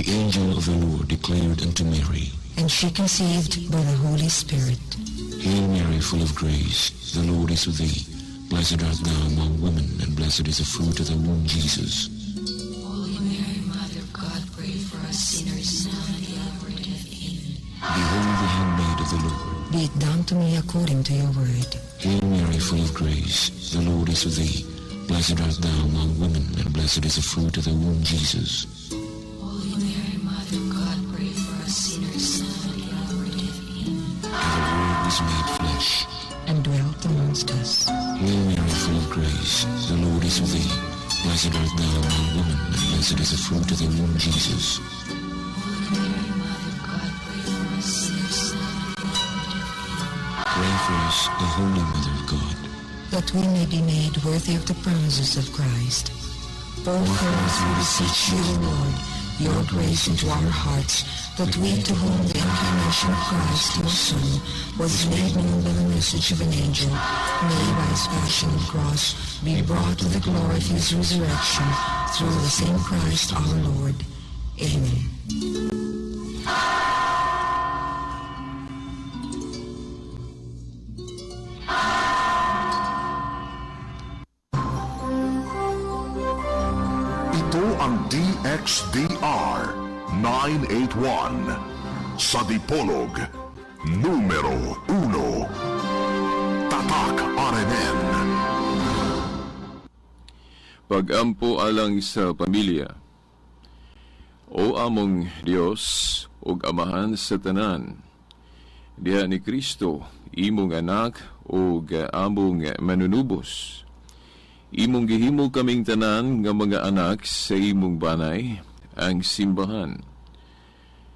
The angel of the Lord declared unto Mary, And she conceived by the Holy Spirit. Hail Mary, full of grace, the Lord is with thee. Blessed art thou among women, and blessed is the fruit of thy womb, Jesus. Holy Mary, Mother of God, pray for us sinners, now and at the hour of death. Amen. Behold the handmaid of the Lord. Be it done to me according to your word. Hail Mary, full of grace, the Lord is with thee. Blessed art thou among women, and blessed is the fruit of thy womb, Jesus. Holy Mary, Mother of God, pray for us sinners, now and at the hour of death. Amen. And the Word was made flesh and dwelt amongst us. Hail Mary, full of grace, the Lord is with thee. Blessed art thou among women, and blessed is the fruit of thy womb, Jesus. Holy Mary, Mother of God, pray for us sinners, now and at the hour of death. Amen. Pray for us, the Holy Mother of God, that we may be made worthy of the promises of Christ. Pour forth, we beseech you, O Lord, your grace into our hearts, that we, to whom the incarnation of Christ, your Son, was made known by the message of an angel, may by his passion and cross be brought to the glory of his resurrection, through the same Christ our Lord. Amen. Ito ang DXDR 981 sa Dipolog, numero 1. Tatak RMN. Pagampo alang sa pamilya. O among Dios ug Amahan sa tanan, diha ni Kristo, imong anak ug among manunubos, imong gihimo kaming tanan nga mga anak sa imong banay, ang simbahan.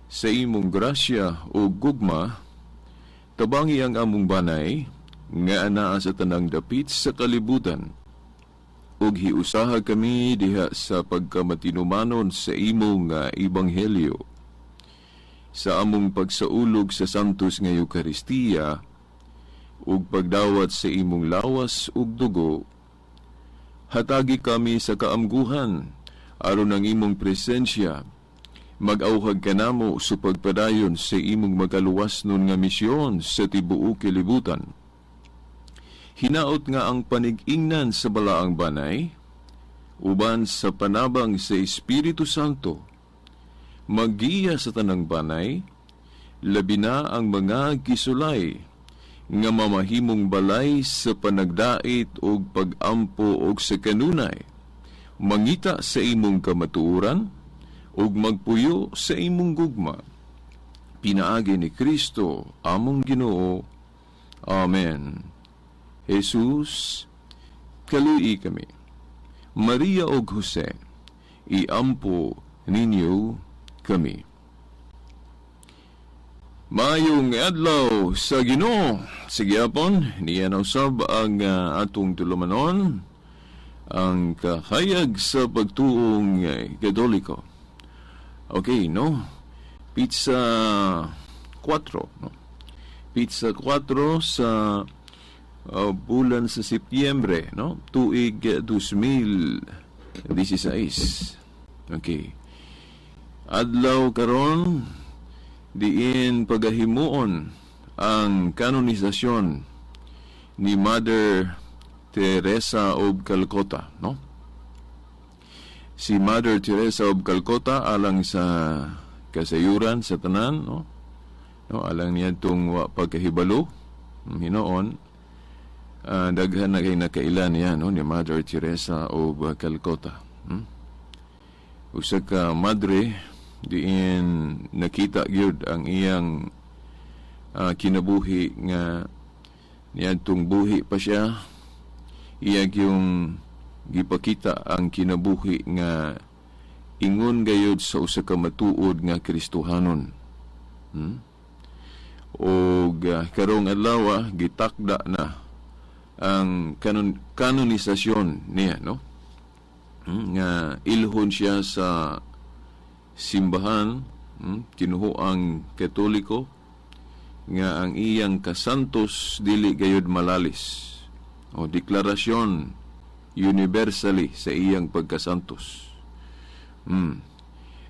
Sa imong grasya ug gugma, tabangi ang among banay nga anaa sa tanang dapit sa kalibutan, ug hiusaha kami diha sa pagkamatinumanon sa imong ebanghelyo. Sa among pagsaulog sa Santos nga Eukaristiya ug pagdawat sa imong lawas ug dugo, hatagi kami sa kaamguhan aron ang imong presensya mag-awhag kanamo sa pagpadayon sa imong magaluwas nun nga misyon sa tibuok kalibutan. Hinaot nga ang panig-ingnan sa balaang banay, uban sa panabang sa Espiritu Santo, maggiya sa tanang banay, labi na ang mga gisulay, nga mamahimong balay sa panagdait og pagampo og sa kanunay, mangita sa imong kamatuoran, ug magpuyo sa imong gugma. Pinaagi ni Kristo, among Ginoo. Amen. Jesus, kaluyi kami. Maria og Jose, iampo ninyo kami. Maayong adlaw sa Ginoo. Sige apon, niya na usab ang atong tulumanon, ang kahayag sa pagtuong Katoliko. Okay, no? Petsa 4, no? Petsa 4 sa bulan sa Setyembre, no? Tuig 2016. Okay. Adlaw karon diin pagahimuon ang kanonisasyon ni Mother Teresa of Calcutta, no? Si Mother Teresa of Calcutta, alang sa kasayuran sa tanan, no? No, alang niya itong wa pagkahibalo, hinoon, daghan na kay nakailan niya, no, ni Mother Teresa of Calcutta. Usa ka madre diin nakita gyud ang iyang kinabuhi nga niadtong buhi pa siya, iya gyung gipakita ang kinabuhi nga ingon gayud sa usa ka matuod nga Kristohanon. Og karong adlaw gitakda na ang kanonisasyon niya, no? Nga ilhon siya sa simbahan, tinuhoang Katoliko, nga ang iyang kasantos dili gayud malalis o deklarasyon universally sa iyang pagkasantos.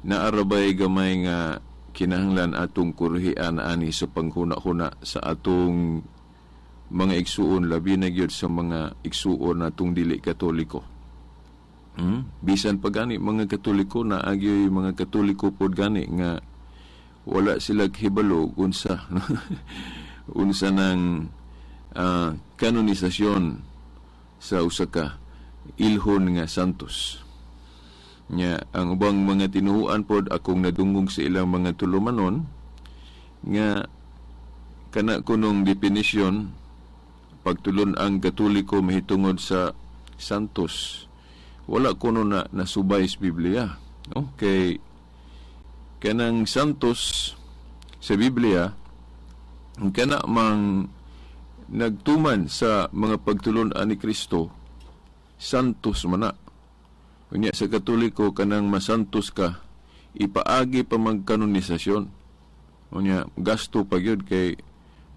Naarabay gamay nga kinahanglan atong kurhian ani sa panghuna-huna sa atong mga igsuon, labi na gyud sa mga igsuon natong dili Katoliko. Bisan pa gani mga Katoliko, na agyoy mga Katoliko pod gani nga wala sila hibalo unsa unsa nang kanonisasyon sa usa ka ilhon nga santos. Nya ang ubang mga tinuhuan pod, akong nadungog sa ilang mga tulumanon nga kana kunong definition pagtulon ang Katoliko mahitungod sa santos, wala kuno na nasubay sa Biblia, no? Kay kanang santos sa Biblia, kana mang nagtuman sa mga pagtulon-an ni Kristo, santos man na. Unya sa Katoliko, kanang masantos ka, ipaagi pa magkanonisasyon. Unya gasto pa gyud kay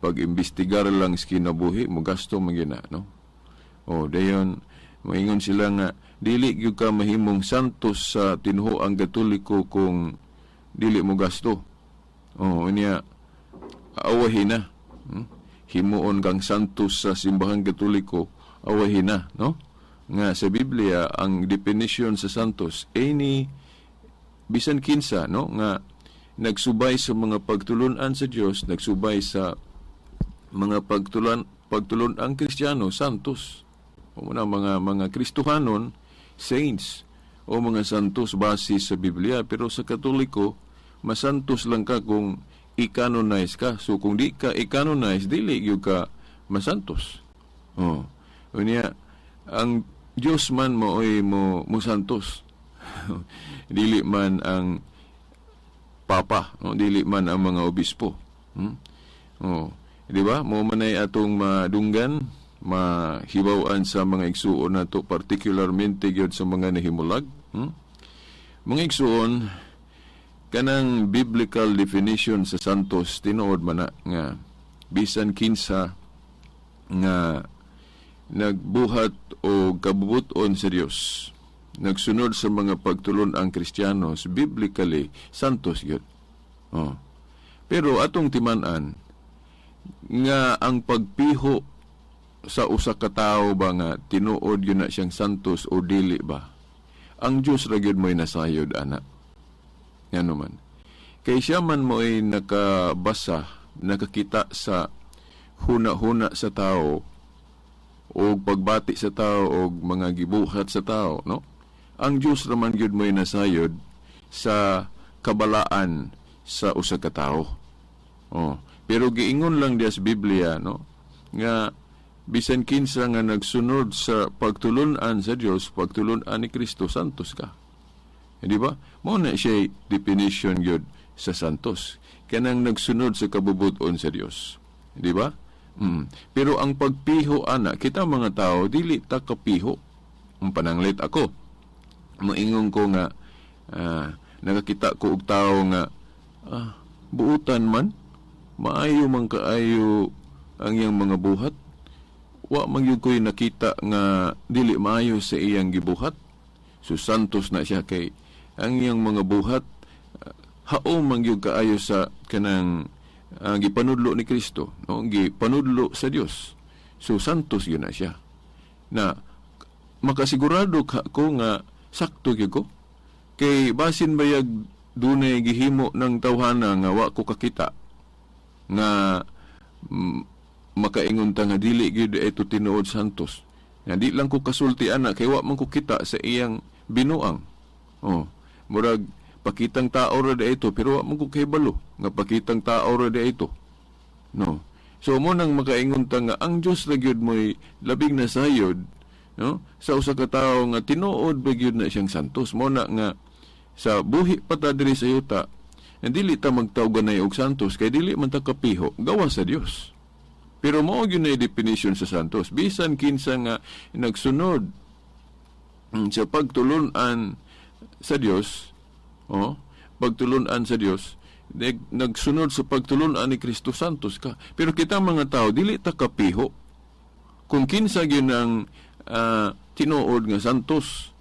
pag-imbestigar lang sa kinabuhi mo, gasto man gyud na, no? O dayon moingon sila nga dili gyud ka mahimong santos sa tinuoang Katoliko kung dili mo gasto. O unya awahin na. Himuon kang santos sa simbahang Katoliko, awahin na, no? Nga sa Biblia, ang definition sa santos, any bisan kinsa, no, nga nagsubay sa mga pagtulunan sa Dios, nagsubay sa mga pagtulun-ang Kristiyano, santos. O muna mga Kristohanon, saints o mga santos base sa Biblia. Pero sa Katoliko, masantos lang ka kung i-canonize ka. So kung di ka i-canonize, dili gyud ka masantos. Oh. Unya ang Dios man mooy mo santos. Dili man ang papa, no? Dili man ang mga obispo. Oh, di ba? Mo manay atong madunggan, mahibaw-an sa mga igsuon nato, particularmente gyud sa mga nahimulag. Mga igsuon, kanang biblical definition sa santos, tinuod man na nga bisan kinsa nga nagbuhat o kabubuton sa Dios, nagsunod sa mga pagtulon ang Kristiyanos, biblically santos gyud. Oh. Pero atong timan-an nga ang pagpiho sa usa ka tawo ba nga tinuod gyud na siyang santos o dili ba, ang Dios ra gyud mo'y nasayod ana. Ngano man, kay siya man mo'y nakabasa, nakakita sa huna-huna sa tao o pagbati sa tao o mga gibuhat sa tao, no? Ang Dios ra man gyud mo'y nasayod sa kabalaan sa usa ka tawo. Oh, pero giingon lang diya sa Biblia, no, nga bisan kinsa nga nagsunod sa pagtulun-an sa Dios, pagtulun-an ni Kristo, santos ka. Di ba? Mao na siya definition gyud sa santos. Kanang nagsunod sa kabubuton sa Dios. Di ba? Pero ang pagpiho ana, kita mga tao dili ta kapiho. Ang pananglit ako, moingon ko nga nakakita ko og tawo nga buutan man, maayo man kaayo ang iyang mga buhat. Wa man gyud ko'y nakita nga dili maayo sa iyang gibuhat. So santos na siya kay ang iyang mga buhat hao man gyud kaayo sa kanang gipanudlo ni Kristo, no, gipanudlo sa Dios. So santos gyud na siya. Na makasigurado ka ko nga sakto gyud ko kay basin bayag dunay gihimo ng tawhana nga wa ko kakita nga makaingon ta nga dili gyud ito tinuod santos. Nga di lang ko kasulti ana kay wa man ko kita sa iyang binuang. Oh, murag pakitang tao ra ito pero wa man ko kahibalo nga pakitang tao ra ito. No. So mo nang makaingon ta nga ang Dios ra gyud mo'y labing nasayod, no, sa usa ka tawo nga tinuod ba gyud na siyang santos. Mo na nga sa buhi pa ta diri sa yuta, dili ta magtawganay og santos kay dili man ta kapiho gawa sa Dios. Pero mao gyud na definition sa santos, bisan kinsa nga nagsunod sa pagtulun-an sa Dios, oh, pagtulun-an sa Dios, nagsunod sa pagtulun-an ni Kristo, santos ka. Pero kita mga tao dili ta kapiho kung kinsa gyud ang tinuod nga santos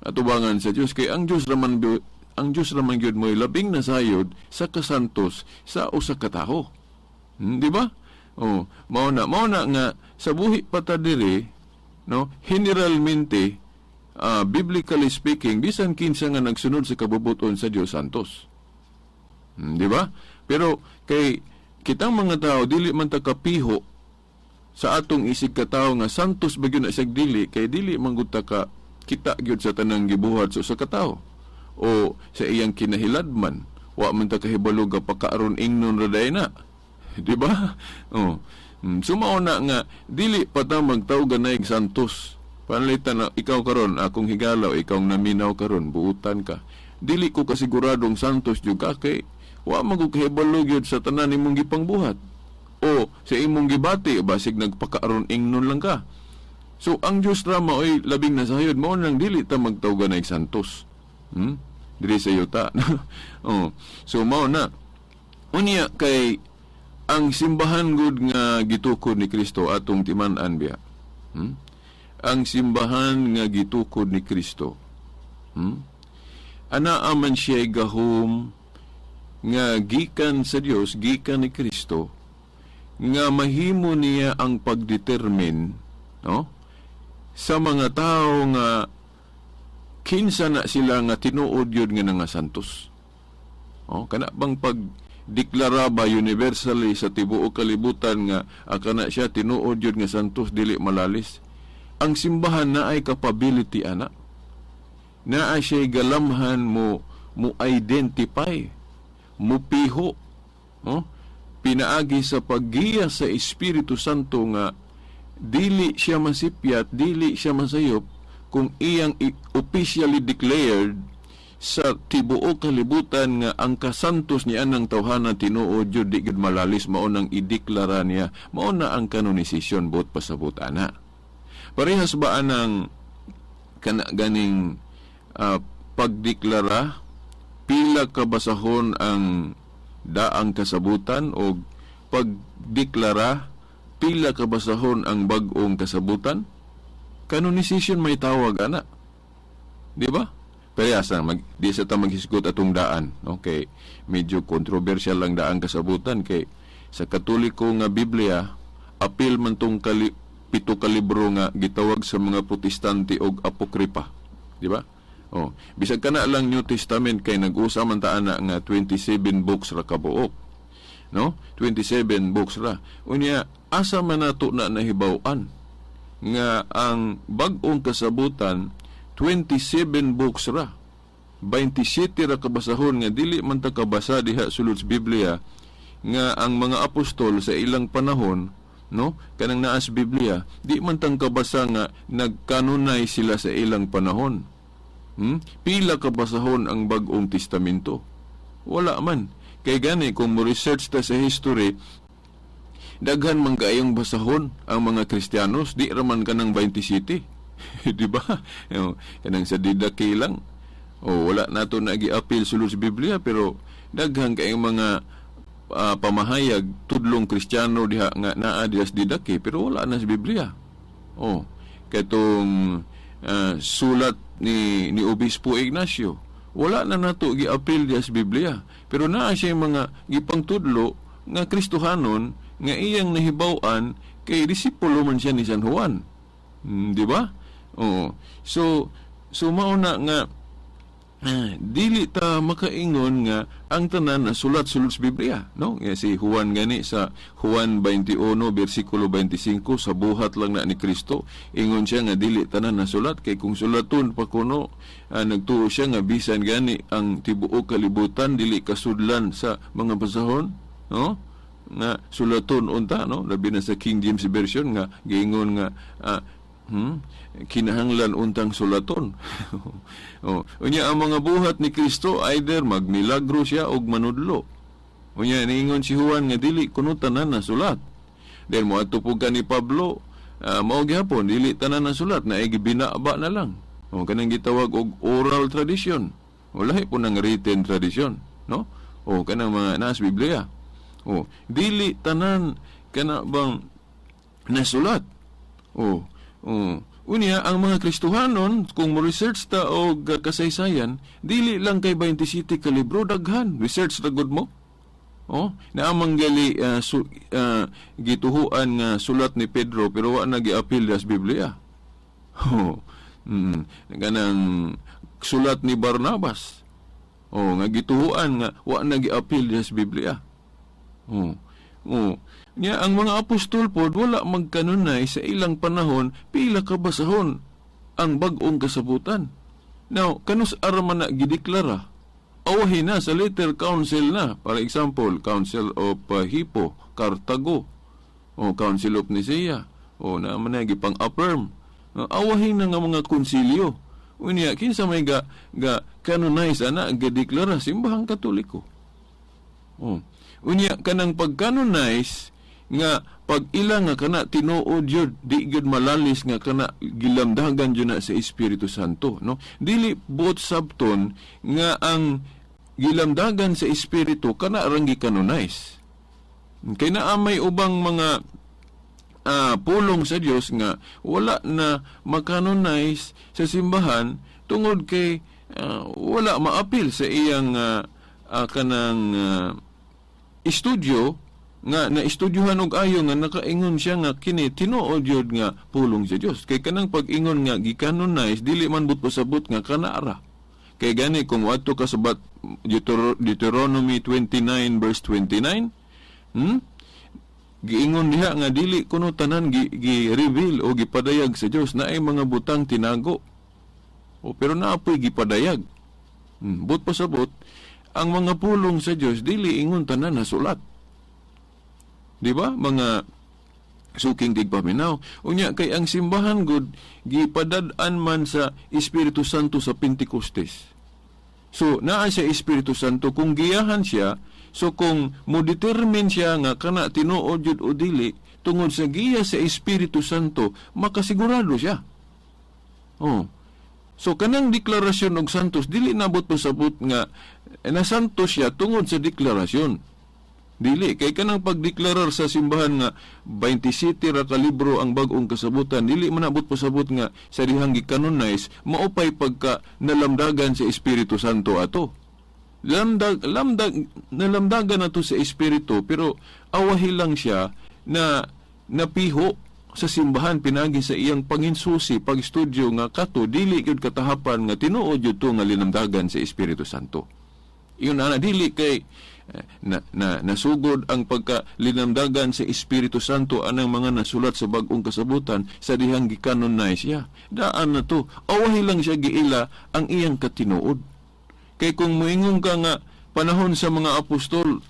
atubangan sa Dios, kay ang Dios raman Ang Dios ra man gyud mo'y labing nasayod sa kasantos sa usa ka tawo. Di ba? Oh, mao na nga sa buhi pa ta diri, no, generalmente, biblically speaking, bisan kinsa nga nagsunod sa kabubuton sa Dios, santos. Di ba? Pero kay kitang mga tao, dili man ta kapiho sa atong isig katawo nga santos ba gyud na siyag dili, kay dili man gud ta ka kita gyud sa tanang gibuhat sa usa ka tawo o sa iyang kinahiladman. Wa man ta kahibalo ga pakaaron ingnon ra day na, di ba? Oh. So mao na nga dili pa ta magtawag ganay santos. Panalitan na ikaw karon akong higalaw, ikaw naminaw karon, buutan ka. Dili ko kasiguradong santos jud ka kay wa man ko kahibalo gyud sa tanan nimong gipangbuhat o sa imong gibati, basig nagpakaaron ingnon lang ka. So ang Dios ra maoy labing nasayod, mao nang dili ta magtawag ganay santos. Dili sa yuta. Oh. So mao na. Unya kay ang simbahan gud nga gitukod ni Kristo, atong timan-an biya. Ang simbahan nga gitukod ni Kristo. Anaa man siya gahom nga gikan sa Dios, gikan ni Kristo, nga mahimo niya ang pagdetermine, no, sa mga tao nga kinsa na sila nga tinuod yun nga nga santos. Oh, kana bang pagdeklara ba universally sa tibuok kalibutan nga akana siya tinuod yun nga santos, dili malalis. Ang simbahan na ay capability ana. Naa siya galamhan mo mo identify, mo piho, no? Pinaagi sa paggiya sa Espiritu Santo nga dili siya masipyat, dili siya masayop kung iyang officially declared sa tibuok kalibutan nga ang kasantos niya ng tawhana tinuod jud, di gud malalis. Mao nang ideklara niya, mao na ang canonization, buot pasabot ana. Parehas ba anang kana ganing pagdeklara pila ka basahon ang daang kasabutan o pagdeklara pila ka basahon ang bag-ong kasabutan? Canonization may tawag ana, di ba? Pero asa mag di sa ta maghisgot atong daan, okay? Medyo controversial lang daang kasabutan kay sa Katoliko nga Biblia apil man tong 7 ka libro nga gitawag sa mga Protestante og apokripa, di ba? Oh, bisag kana lang New Testament kay nag-usa man ta ana nga 27 books ra kabuok. No? 27 books ra. Unya asa man nato na nahibaw-an nga ang bag-ong kasabutan 27 books ra? 27 ra kabasahon nga dili man ta kabasa diha sulod sa Biblia nga ang mga apostol sa ilang panahon, no, kanang naas Biblia, di man tang kabasa nga nagkanunay sila sa ilang panahon. Pila ka basahon ang Bag-ong Testamento? Wala man. Kay gani kung mo research ta sa history, daghan man kaayong basahon ang mga Kristiyanos, di ra man kanang 27. Di ba? Kanang sa Didake lang. O wala nato na gi-appeal sulod sa Biblia, pero daghan kayong mga pamahayag tudlong Kristiyano diha nga naa diha sa Didake, pero wala na sa Biblia. Oh, katong sulat ni Obispo Ignacio, wala na nato gi-appeal diha sa Biblia, pero naa siya mga gipangtudlo nga Kristohanon nga iyang nahibaw-an kay disipulo man siya ni San Juan. Di ba? Oo. So mao na nga dili ta makaingon nga ang tanan na sulat sulod sa Biblia, no? Nga si Juan gani sa Juan 21 bersikulo 25, sa buhat lang na ni Kristo, ingon siya nga dili tanan na sulat kay kung sulaton pa kuno, nagtuo siya nga bisan gani ang tibuok kalibutan dili kasudlan sa mga basahon, no? Nga sulaton unta, no? Labi na sa King James Version nga giingon nga kinahanglan untang sulaton. Oh, unya ang mga buhat ni Kristo, either magmilagro siya og manudlo. Unya niingon si Juan nga dili kuno tanan na sulat. Then moadto pud ka ni Pablo, mao gihapon dili tanan na sulat, na gibinaba na lang. Oh, kanang gitawag og oral tradition. Wala po nang written tradition, no? Oh, kanang mga naas Biblia. Oh, dili tanan kana bang nasulat. Oh. Unya, ang mga Kristohanon, kung mo research ta og kasaysayan, dili lang kay 27 ka libro, daghan. Research ta gud mo. Oh, naamang gali gituhuan nga sulat ni Pedro pero wa na giapil sa Biblia. Oh. Kanang sulat ni Barnabas. Oh, nga gituhuan nga wa na giapil sa Biblia. Oh. Oh. Nya ang mga apostol pod wala magkanunay sa ilang panahon pila ka basahon ang bag-ong kasabutan. Now, kanus ara man na gideklara? Awahin na sa later council na. For example, Council of Hippo, Cartago, o Council of Nicaea, o na man na gipang-affirm. Awahin na nga mga konsilyo. Unya, kinsa may ga canonize ana, gadeklara Simbahang Katoliko. Oh. Unya kanang pag-canonize nga pag ila nga kana tinuod yun, di gyud malalis nga kana gilamdagan yun na sa Espiritu Santo, no? Dili buot sabton nga ang gilamdagan sa Espiritu kana rang gi-canonize. Kay naa may ubang mga pulong sa Dios nga wala na makanonize sa simbahan tungod kay wala maapil sa iyang kanang estudyo nga naestudyuhan og ayo nga nakaingon siya nga kini tinuod yun nga pulong sa Dios. Kay kanang pag-ingon nga gikanonize, dili man but pasabot nga kana ra. Kay gani kung adto ka sa Deuteronomy 29 verse 29, Giingon diha nga dili kuno tanan gi-reveal o gipadayag sa Dios, naay mga butang tinago. O pero naapoy gipadayag. But pasabot ang mga pulong sa Dios dili ingon tanan nasulat. Di ba? Mga suking tigpaminaw. Unya kay ang simbahan gud gipadad-an man sa Espiritu Santo sa Pentecostes. So naa siya Espiritu Santo kung giyahan siya, so kung mo determine siya nga kana tinuod jud o dili tungod sa giya sa Espiritu Santo, makasigurado siya. Oh. So kanang deklarasyon og santos dili nabot pasabot nga nasantos siya tungod sa deklarasyon. Dili kay kanang pagdeklarar sa simbahan nga 27 ra ka libro ang bag-ong kasabutan, dili man abot pasabot nga sa dihang gikanonize maupay pagka nalamdagan sa Espiritu Santo ato. Nalamdagan ato sa Espiritu pero awahi lang siya na napiho sa simbahan pinagi sa iyang panginsusi pagstudyo nga kato dili gyud katahapan nga tinuod gyud to nga linamdagan sa Espiritu Santo. Iyon ana dili kay na nasugod ang pagkalinamdagan sa Espiritu Santo anang mga nasulat sa bag-ong kasabutan sa dihang gikanonize siya. Daan na to. Awahi lang siya giila ang iyang katinuod. Kay kung moingon ka nga panahon sa mga apostol,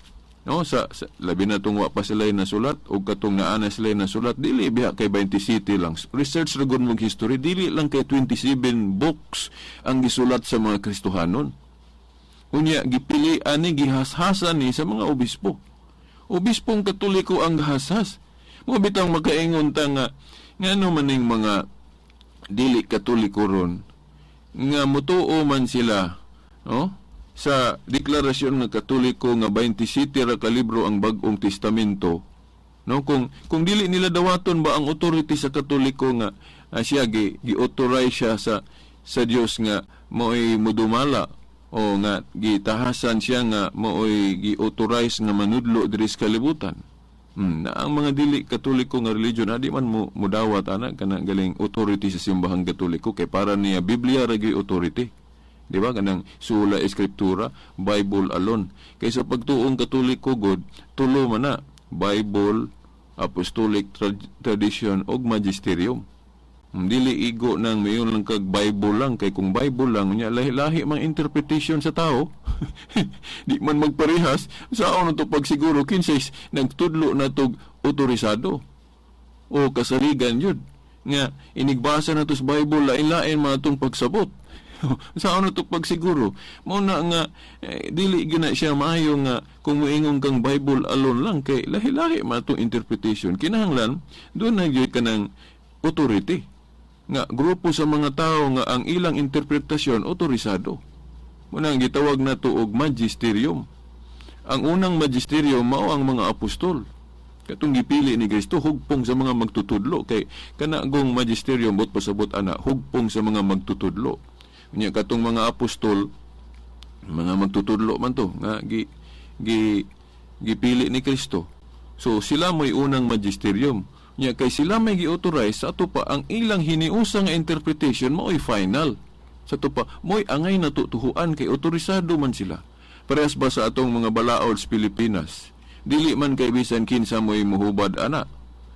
no, sa labi na tong wa pa sila nasulat o katong naa na sila nasulat, dili biha kay 27 lang. Research ra gud mong history, dili lang kay 27 books ang gisulat sa mga Kristohanon. Unya gipili ani gihashasan ni sa mga obispo. Obispong Katoliko ang gahashas. Mo bitang makaingon ta nga ngano maning mga dili Katoliko ron nga mutuo man sila, no, sa deklarasyon nga Katoliko nga 27 ra ka libro ang Bag-ong Testamento, no, kung dili nila dawaton ba ang authority sa Katoliko nga siya gi-authorize siya sa Dios nga maoy mudumala o nga gitahasan siya nga maoy gi-authorize nga manudlo diri sa kalibutan. Na ang mga dili Katoliko nga religion adi man mo mudawat ana kana galing authority sa simbahang Katoliko kay para niya Biblia ra gyud authority. Di ba kanang sula eskriptura, Bible alone. Kay sa pagtuong Katoliko god, tulo man na Bible, Apostolic tradition og magisterium. Dili igo nang mayon lang kag Bible lang kay kung Bible lang unya lahi-lahi mang interpretation sa tao. Di man magparehas saon to pagsiguro kinsay nagtudlo na tog otorisado o kasaligan yun nga inigbasa na to sa Bible lain-lain man atong pagsabot. Saon na to pagsiguro? Mao na nga dili gyud na siya maayo nga kung moingon kang Bible alone lang kay lahi-lahi man atong interpretation. Kinahanglan doon na gyud kanang authority nga grupo sa mga tao nga ang ilang interpretasyon otorisado. Muna ang gitawag na to og magisterium. Ang unang magisterium mao ang mga apostol. Katong gipili ni Kristo hugpong sa mga magtutudlo kay kana gong magisterium bot pasabot ana hugpong sa mga magtutudlo. Unya katong mga apostol, mga magtutudlo man to nga gi gi gipili ni Kristo. So sila mo'y unang magisterium. Nya kay sila may gi-authorize, sa ato pa ang ilang hiniusa nga interpretation mao'y final. Sa ato pa mo'y angay natutuhuan kay otorisado man sila. Parehas ba sa atong mga balaod sa Pilipinas? Dili man kay bisan kinsa mo'y muhubad ana.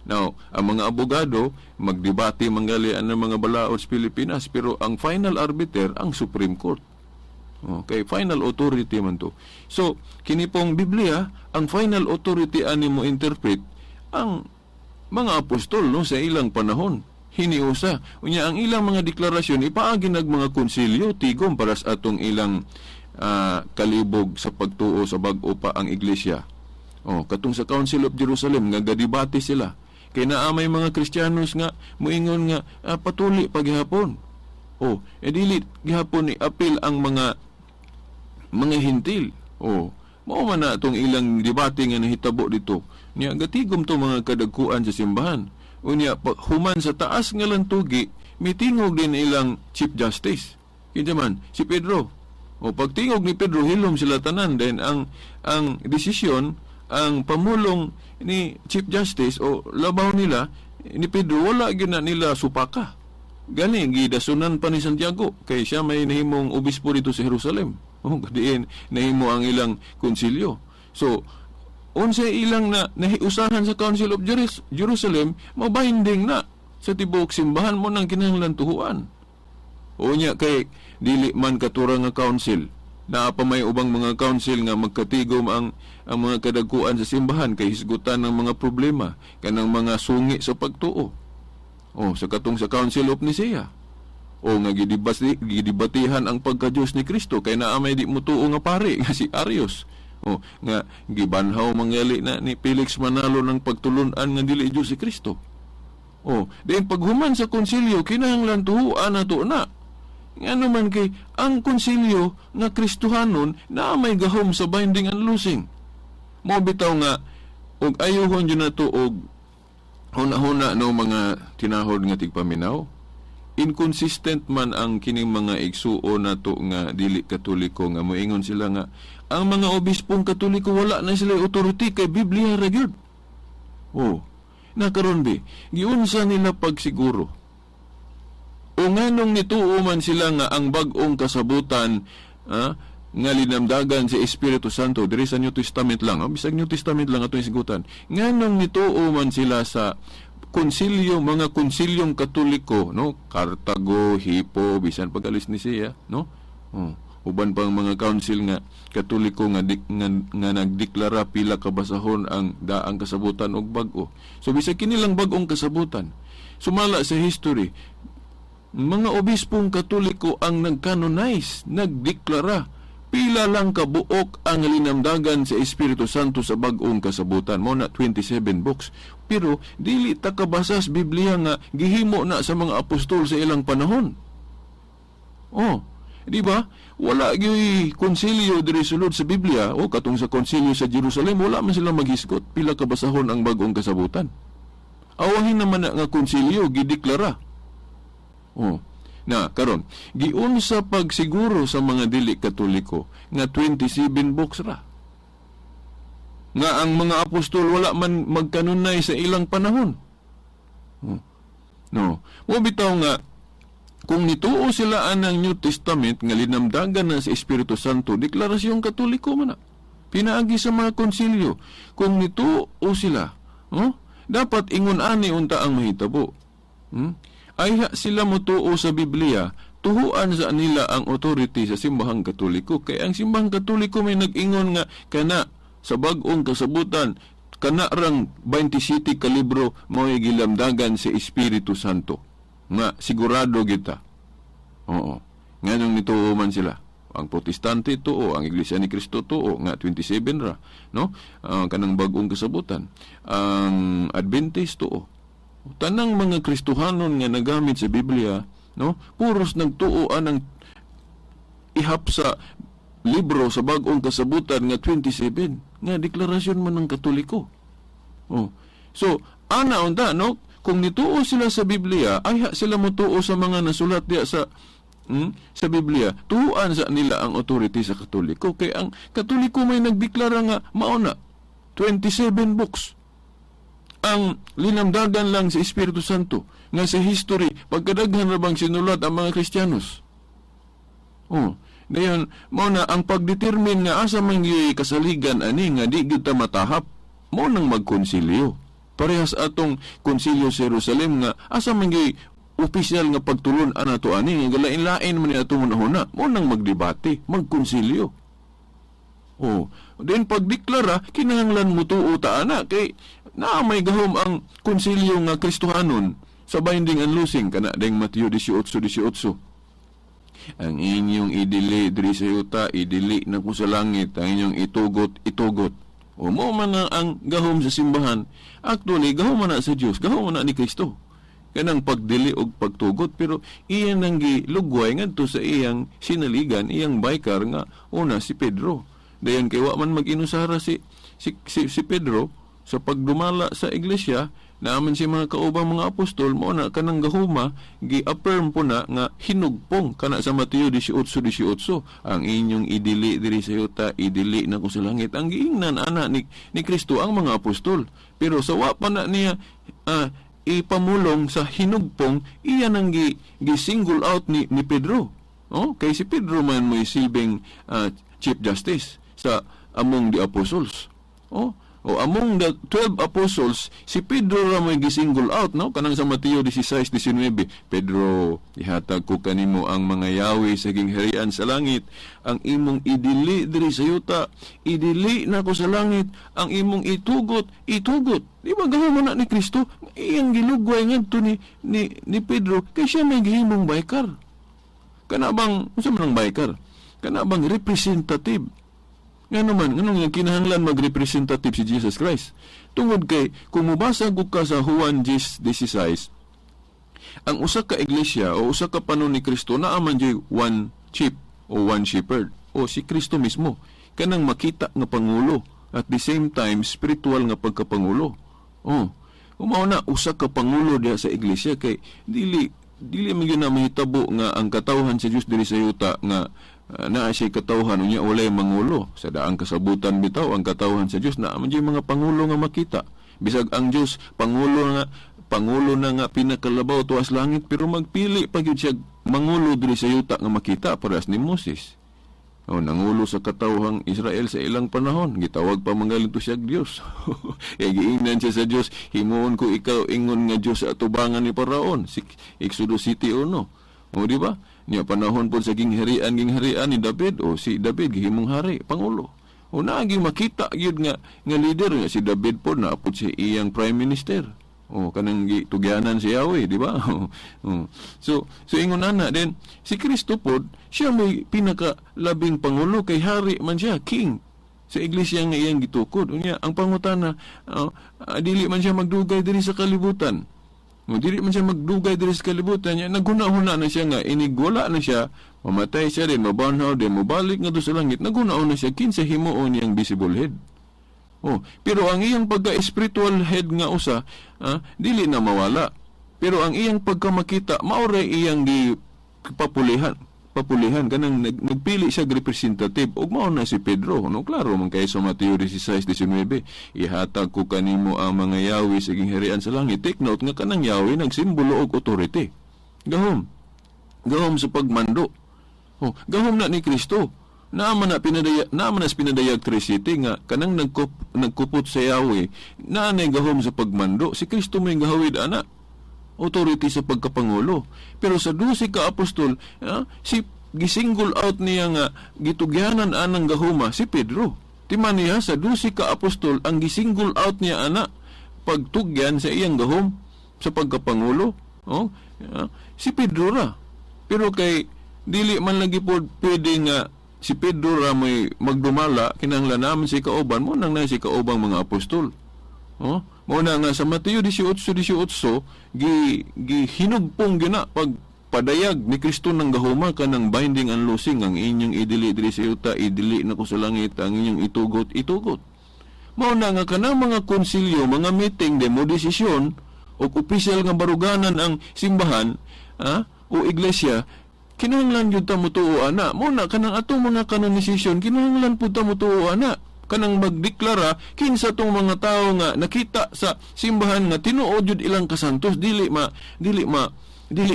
Now, ang mga abogado magdebate manggali ang mga balaod sa Pilipinas, pero ang final arbiter ang Supreme Court. Okay, final authority man to. So, kini pong Biblia, ang final authority ani mo interpret ang mga apostol, no, sa ilang panahon. Hiniusa. Unya ang ilang mga deklarasyon ipaagi nag mga konsilyo tigom para sa atong ilang kalibog sa pagtuo sa bag-o pa ang iglesia. Oh, katong sa Council of Jerusalem nga gadebate sila. Kay naa may mga Kristiyanos nga moingon nga patuli paghapon. Oh, e dili gihapon ni apil ang mga hintil. Oh, mao man na itong ilang debate nga nahitabo dito. Nya gatigom to mga kadagkuan sa simbahan. Unya human sa taas nga lantugi, mitingog din ilang Chief Justice. Kinsa man si Pedro. O pagtingog ni Pedro, hilom sila tanan. Then ang desisyon, ang pamulong ni Chief Justice o labaw nila ni Pedro, wala gyud na nila supaka. Gani gidasunan pa ni Santiago kay siya may nahimong obispo dito sa Jerusalem. O diin nahimo ang ilang konsilyo. So unsay ilang na nahiusahan sa Council of Jerusalem, mabinding na sa tibuok simbahan mo nang kinahanglan tuhuan. O nya kay dili man katura nga council, naa pa may ubang mga council nga magkatigom ang mga kadagkuan sa simbahan kay hisgutan ng mga problema kanang mga sungi sa pagtuo. O sa katong sa Council of Nicaea, o nga gidibatihan ang pagka-Diyos ni Kristo kay naa may di mutuo nga pare nga si Arius. O nga gibanhaw mangali na ni Felix Manalo ng pagtulun-an nga dili Diyos si Kristo. O diin paghuman sa konsilyo kinahanglan tuhuan nato na. Ngano man kay ang konsilyo nga Kristohanon na may gahom sa binding and loosing. Mao bitaw nga og ayuhon jud nato og huna-huna no mga tinahod nga tigpaminaw. Inconsistent man ang kining mga igsuon nato nga dili Katoliko nga moingon sila nga ang mga obispong Katoliko wala na sila authority kay Biblia ra gyud. Oh, nakaron bi giunsa nila pagsiguro? O nganong nituo man sila nga ang bag-ong kasabutan nga linamdagan si Espiritu Santo diri sa New Testament lang, bisag New Testament lang atong isgutan. Nganong nituo man sila sa konsilyo, mga konsilyong Katoliko, no, Cartago, Hippo, bisan pag-alis ni siya, no? Oh, uban pang mga council nga Katoliko nga, nga nagdeklara pila ka basahon ang daang kasabutan og bag-o. So bisag kini lang bag-ong kasabutan, sumala sa history, mga obispong Katoliko ang nagkanonize, nagdeklara pila lang kabuok ang linamdagan sa Espiritu Santo sa bag-ong kasabutan. Mao na 27 books. Pero dili ta kabasas Biblia nga gihimo na sa mga apostol sa ilang panahon. Oh, di ba? Wala gyuy konsilyo diri sulod sa Biblia o katong sa konsilyo sa Jerusalem, wala man sila maghisgot pila ka basahon ang bag-ong kasabutan. Awahin naman na nga konsilyo gideklara. Oh. Na karon, giunsa pagsiguro sa mga dili Katoliko nga 27 books ra? Nga ang mga apostol wala man magkanunay sa ilang panahon. Oh. No. Mo bitaw nga kung nituo sila anang New Testament nga linamdagan na sa Espiritu Santo, deklarasyong Katoliko man na. Pinaagi sa mga konsilyo. Kung nituo sila, oh, dapat ingon ani unta ang mahitabo. Ayha sila motuo sa Biblia, tuhuan sa nila ang authority sa simbahang Katoliko. Kay ang simbahang Katoliko may nag-ingon nga kana sa bag-ong kasabutan, kana rang 27 ka libro mao'y gilamdagan sa Espiritu Santo. Nga sigurado kita. Oo. Nganong nituo man sila. Ang Protestante tuo, ang Iglesia ni Cristo tuo, nga 27 ra, no? Kanang bag-ong kasabutan. Ang Adventist tuo. Tanang mga Kristohanon nga nagamit sa Biblia, no? Puros nagtuo anang ihap sa libro sa bag-ong kasabutan nga 27 nga deklarasyon man ng Katoliko. Oh. So, ana unta, no? Kung nituo sila sa Biblia, ayha sila motuo sa mga nasulat diya sa Biblia. Tuuan sa nila ang authority sa Katoliko kay ang Katoliko may nagdeklara nga mao na 27 books ang linamdagan lang sa Espiritu Santo nga sa history pagkadaghan ra bang sinulat ang mga Kristiyanos. Oh, dayon mao na ang pagdetermine nga asa man gyud kasaligan ani nga di gyud ta matahap, mao nang magkonsilyo. Parehas atong konsilyo sa Jerusalem nga asa man gyud opisyal nga pagtulon ana to ani nga lain-lain man ni atong hunahuna, mao nang magdebate, magkonsilyo. Oh, then pagdeklara kinahanglan mo tuo ta ana kay naa may gahom ang konsilyo nga Kristohanon sa binding and loosing kana deng Mateo 18:18. Ang inyong idili diri sa yuta, idili na ko sa langit. Ang inyong itugot, itugot. O mo man na ang gahom sa simbahan. Actually, gahom man na sa Dios, gahom man na ni Kristo. Kanang pagdili og pagtugot, pero iyan ang gilugway ngadto sa iyang sinaligan, iyang biker nga una si Pedro. Dayon kay wa man mag-inusara si Pedro sa pagdumala sa iglesia, naaman si mga kaubang mga apostol, mao na kanang gahuma gi-affirm po na nga hinugpong kana sa Mateo 18:18, ang inyong idili diri sa yuta, idili na ko sa langit. Ang giingnan ana ni Kristo ang mga apostol, pero sa wa pa na niya ipamulong sa hinugpong, iya nang gi single out ni Pedro. Oh, kay si Pedro man mo'y silbing chief justice sa among the apostles. Oh, o among the 12 apostles, si Pedro ra may gisingle out, no? Kanang sa Mateo 16:19, "Pedro, ihatag ko kanimo ang mga yawi sa gingharian sa langit. Ang imong idili diri sa yuta, idili nako sa langit. Ang imong itugot, itugot." Di ba gahom na ni Kristo? Iyang gilugway ngadto ni Pedro kay siya may gihimong biker. Kana bang unsa man ang biker? Kana bang representative? Nga naman, nganong kinahanglan mag-representative si Jesus Christ? Tungod kay, kung mubasa gud ka sa Juan 10:16, ang usa ka iglesia o usa ka panon ni Kristo naa man jud one chief o one shepherd o si Kristo mismo, kanang makita nga pangulo, at the same time spiritual nga pagkapangulo. Oh, mao na usa ka pangulo diha sa iglesia kay dili dili man gyud na mahitabo nga ang katawhan sa Dios diri sa yuta nga naa siya katawhan unya walay mangulo. Sa daang kasabutan bitaw ang katawhan sa Dios naa man gyud mga pangulo nga makita. Bisag ang Dios pangulo na nga pinakalabaw tuas langit, pero magpili pa gyud siya mangulo diri sa yuta nga makita parehas ni Moses. O, nangulo sa katawhang Israel sa ilang panahon, gitawag pa mangaling to siya Dios. E giingnan siya sa Dios, "Himuon ko ikaw ingon nga Dios sa atubangan ni Paraon." Si Exodus 7:1. O, di ba? Niya panahon po sa gingharian ni David, o si David gihimong hari, pangulo. O naaging makita gyud nga leader nga si David po naapod si iyang prime minister. O kanang gitugyanan si Yahweh, di ba? O. So ingon ana then si Kristo pod siya may pinaka labing pangulo kay hari man siya, king sa iglesia nga iyang gitukod. Unya ang pangutana, dili man siya magdugay diri sa kalibutan. O, dili man siya magdugay diri sa kalibutan niya, naghuna-huna na siya nga inig wala na siya, mamatay siya din, mabanhaw din, mabalik nga sa langit, naghuna-huna siya kinsa himuon niyang visible head. Oh, pero ang iyang pagka-spiritual head nga usa, dili na mawala. Pero ang iyang pagkamakita, mao ray iyang gi papulihan. Papulihan kanang nagpili siya representative ug mao na si Pedro, no? Klaro man kay sa Mateo 16:19, "Ihatag ko kanimo ang mga yawi sa gingharian sa langit." Take note nga kanang yawi nagsimbolo og authority. Gahom. Gahom sa pagmando. Oh, gahom na ni Kristo. Naa man na sa pinadayag 3:7 nga kanang nagkupot sa Yahweh naa nay gahom sa pagmando. Si Kristo may gahawid ana authority sa pagkapangulo. Pero sa 12 ka apostol, si gisingle out niya nga gitugyanan anang gahuma si Pedro. Timan niya sa 12 ka apostol ang gisingle out niya ana pagtugyan sa iyang gahom sa pagkapangulo. Oh, si Pedro ra. Pero kay dili man lagi pod pwede nga si Pedro ra may magdumala, kinahanglan naman si kauban mo nang na si kaubang mga apostol. Oh, mao na nga sa Mateo 18:18 gi gihinugpong gina pag padayag ni Kristo ng gahuma kanang binding and loosing, ang inyong idili diri sa yuta, idili na ko sa langit, ang inyong itugot, itugot. Mao na nga kanang mga konsilyo, mga meeting de mo desisyon o opisyal nga baruganan ang simbahan, ha, o iglesia, kinahanglan gyud ta motuo ana. Mao na kanang atong mga kanonisasyon, kinahanglan pud ta motuo ana. Kanang magdeklara kinsa tong mga tawo nga nakita sa simbahan nga tinuod jud ilang kasantos, dili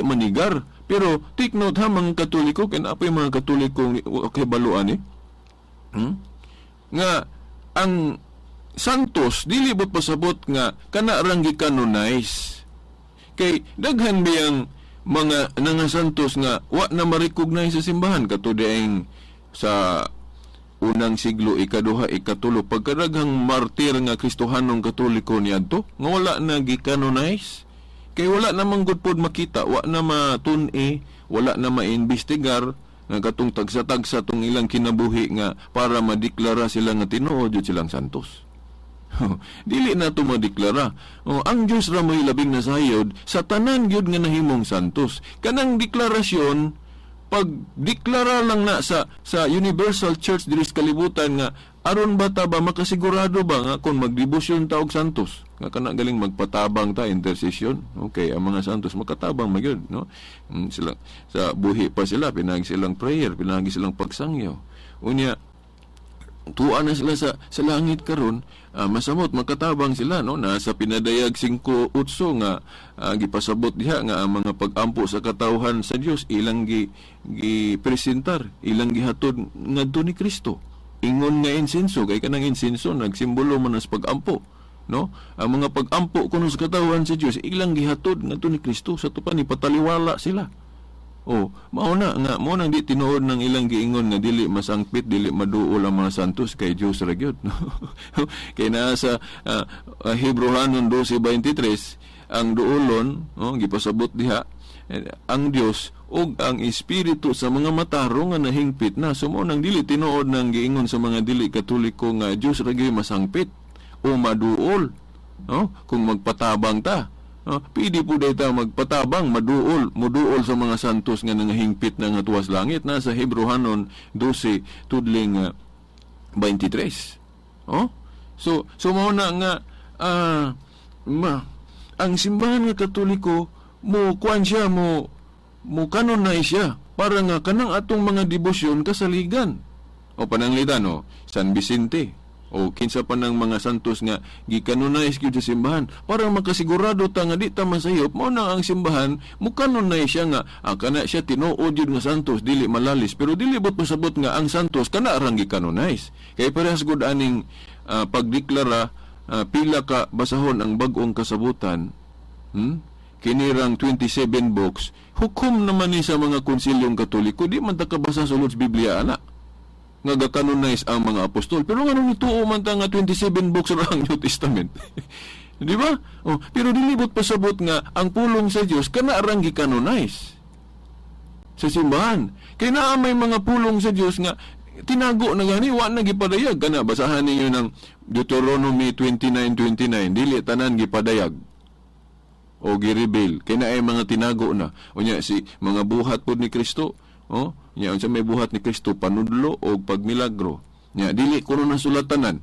manigar. Pero take note ha, mga Katoliko, kay naa poy mga Katoliko okay baluan eh. Nga ang santos dili bot pasabot nga kana rang gi-canonize. Kay daghan biyang mga nangasantos nga wa na ma-recognize sa simbahan, kato dieng sa unang siglo, ikaduha, ikatulo, pagkadaghang martir nga Kristohanong Katoliko niadto nga wala na gi-canonize kay wala namang gud pod makita, wa na matun-i, wala na maimbestigar nga katong tagsa-tagsa tong ilang kinabuhi nga para madeklara sila nga tinuod jud silang santos. Dili na to madeklara. O, ang Dios ra mo'y labing nasayod sa tanan gyud nga nahimong santos. Kanang deklarasyon, pagdeklara lang na sa Universal Church diri sa kalibutan nga aron ba ta ba makasigurado ba nga kung magdebosyon ta og santos nga kana galing magpatabang ta, intercession, okay, ang mga santos makatabang magyud, no? Sila sa buhi pa sila, pinagi silang prayer, pinagi silang pagsangyo. Unya tuwa na sila sa langit karon, masamot makatabang sila, no? Nasa Pinadayag 5:8 nga gipasabot diha nga ang mga pag-ampo sa katawhan sa Dios ilang gi gipresentar, ilang gihatod ngadto ni Kristo ingon nga insenso, kay kanang insenso nagsimbolo man sa pag-ampo, no? Ang mga pag-ampo kuno sa katawhan sa Dios ilang gihatod ngadto ni Kristo sa tupan ni pataliwala sila. Oh, mao na nga mao nang di tinuod ng ilang giingon nga dili masangpit, dili maduol ang mga santos kay Dios ra gyud, no? Kay naa sa Hebreohanon 12:23 ang duolon, no, gipasabot diha ang Dios ug ang espiritu sa mga matarong nga nahingpit na. So mao nang dili tinuod nang giingon sa mga dili Katoliko nga Dios ra gyud masangpit o maduol, no, kung magpatabang ta. No, pwede po dahil magpatabang, maduol, muduol sa mga santos nga nangahingpit na nga tuwas langit. Nasa Hebreohanon 12 tudling 23. Oh? So mao na nga ang simbahan nga Katoliko mo kuan siya, mo kanonize siya para nga kanang atong mga debosyon kasaligan. O pananglitan, no, San Vicente o kinsa pa ng mga santos nga gikanonize gyud sa simbahan para makasigurado ta nga di ta masayop. Mao na ang simbahan mo kanonize siya nga kana siya tinuod gyud nga santos, dili malalis. Pero dili bot pasabot nga ang santos kana rang gikanonize kay parehas gud aning pagdeklara pila ka basahon ang bag-ong kasabutan. Kinirang 27 books hukom naman ni sa mga konsilyong Katoliko. Di man ta kabasa sulod sa Biblia ana nga gakanonize ang mga apostol. Pero nga nung ituo man ta nga 27 books ra ang New Testament. Di ba? Oh, pero dilibot pasabot nga ang pulong sa Dios kana rang gikanonize sa simbahan. Kay naa may mga pulong sa Dios nga tinago na gani, wa na gipadayag. Kana basahan ninyo ng Deuteronomy 29:29, dili tanan gipadayag o gi-reveal. Kay naay mga tinago na. Unya si mga buhat pod ni Kristo, oh, nya unsa may buhat ni Kristo, panudlo o pagmilagro. Nya dili kuno nasulatanan.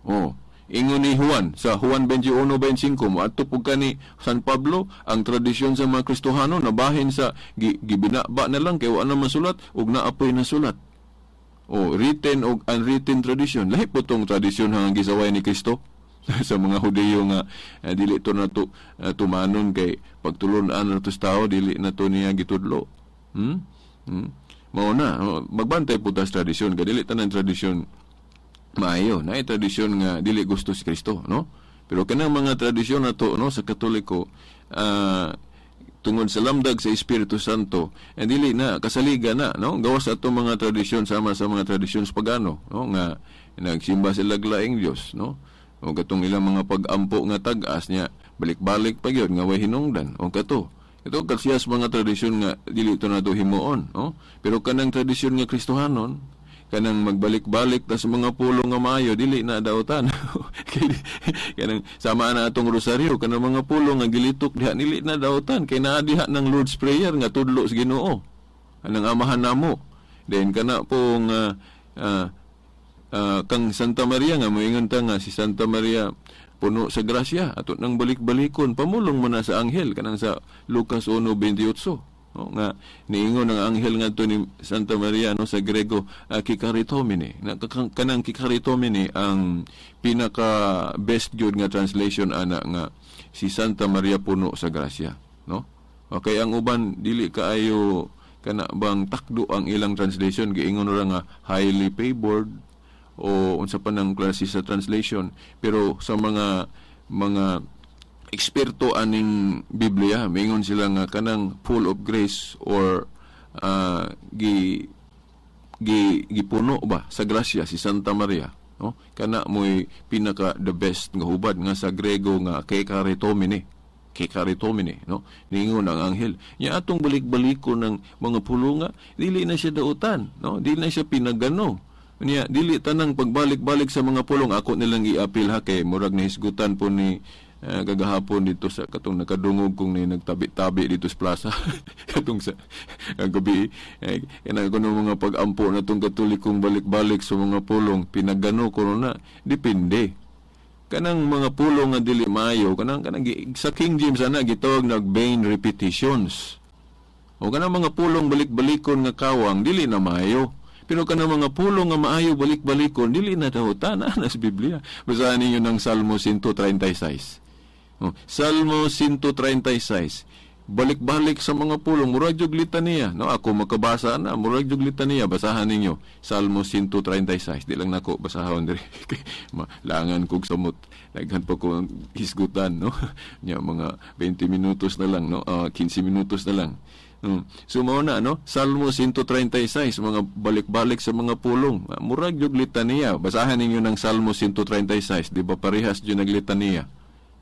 Oh, ingon ni Juan sa Juan 21:25, moadto pud kani San Pablo, ang tradisyon sa mga Kristohano nabahin sa gibinaba na lang kay wa na masulat ug naapoy nasulat. Oh, written og unwritten tradition. Lahi po tong tradisyon hanggang gisaway ni Kristo sa mga Hudiyo nga dili to na to tumanon kay pagtulon-an na to sa tao, dili na to niya gitudlo. Mao na, magbantay po ta sa tradisyon kay dili tanan tradisyon maayo. Naay tradisyon nga dili gusto si Kristo, no? Pero kanang mga tradisyon na to, no, sa Katoliko, tungod sa lamdag sa Espiritu Santo, dili na kasaliga na, no? Gawas ato mga tradisyon sama sa mga tradisyon sa pagano, no, nga nagsimba sila laing Dios, no? O katong ilang mga pag-ampo nga tag-as niya, balik-balik pa gyud nga way hinungdan o kato. Ito kasiyas mga tradisyon nga dili to nato himuon, no? Pero kanang tradisyon nga Kristohanon, kanang magbalik-balik ta sa mga pulong nga maayo, dili na daotan. Kanang sama na atong rosaryo, kanang mga pulong nga gilitok diha, dili na daotan kay naa diha ng Lord's Prayer nga tudlo sa Ginoo. Anang amahan namo. Then kana pong Kang Santa Maria nga moingon ta nga si Santa Maria puno sa grasya, ato nang balik-balikon, pamulong man na sa anghel kanang sa Lucas 1:28, no, nga niingon ang anghel ngadto ni Santa Maria, no, sa Grego, kikaritomene na, kanang kikaritomene ang pinaka best gyud nga translation ana, nga si Santa Maria puno sa grasya, no? Okay, ang uban dili kaayo kana bang takdo ang ilang translation, giingon ra nga highly favored o unsa pa ng klase sa translation. Pero sa mga eksperto aning Biblia, mingon sila nga kanang full of grace or gi gi gipuno ba sa grasya si Santa Maria, no, kana mo'y pinaka the best nga hubad nga sa Grego nga kekaritomene, kekaritomene, no? Ningon ang anghel nya, atong balik-balikon ng mga pulunga, dili na siya dautan, no, dili na siya pinagano niya, dili tanang pagbalik-balik sa mga pulong. Ako nilang iapil ha, kay murag nahisgutan po ni gagahapon dito sa katong nakadungog kong ni nagtabi-tabi dito sa plaza katong sa gabi eh, kanang kuno mga pag-ampo na tong Katolikong balik-balik sa mga pulong, pinagano ko na. Depende kanang mga pulong nga dili maayo, kanang sa King James ana gitawag nag vain repetitions, o kanang mga pulong balik-balikon nga kawang, dili na maayo. Pero kanang mga pulong nga maayo balik-balikon, dili na dahutan ana sa Biblia. Basahan ninyo ng Salmo 136. Oh, Salmo 136, balik-balik sa mga pulong, murag jug litaniya, no? Ako makabasa na, murag jug litaniya. Basahan ninyo Salmo 136. Di lang nako basahon diri, malangan kog samot, daghan pa ko hisgutan, no? Nya mga 20 minutos na lang, no? 15 minutos na lang. So mao na, no? Salmo 136, mga balik-balik sa mga pulong. Murag jug litaniya. Basahan ninyo ng Salmo 136, di ba parehas jud naglitaniya?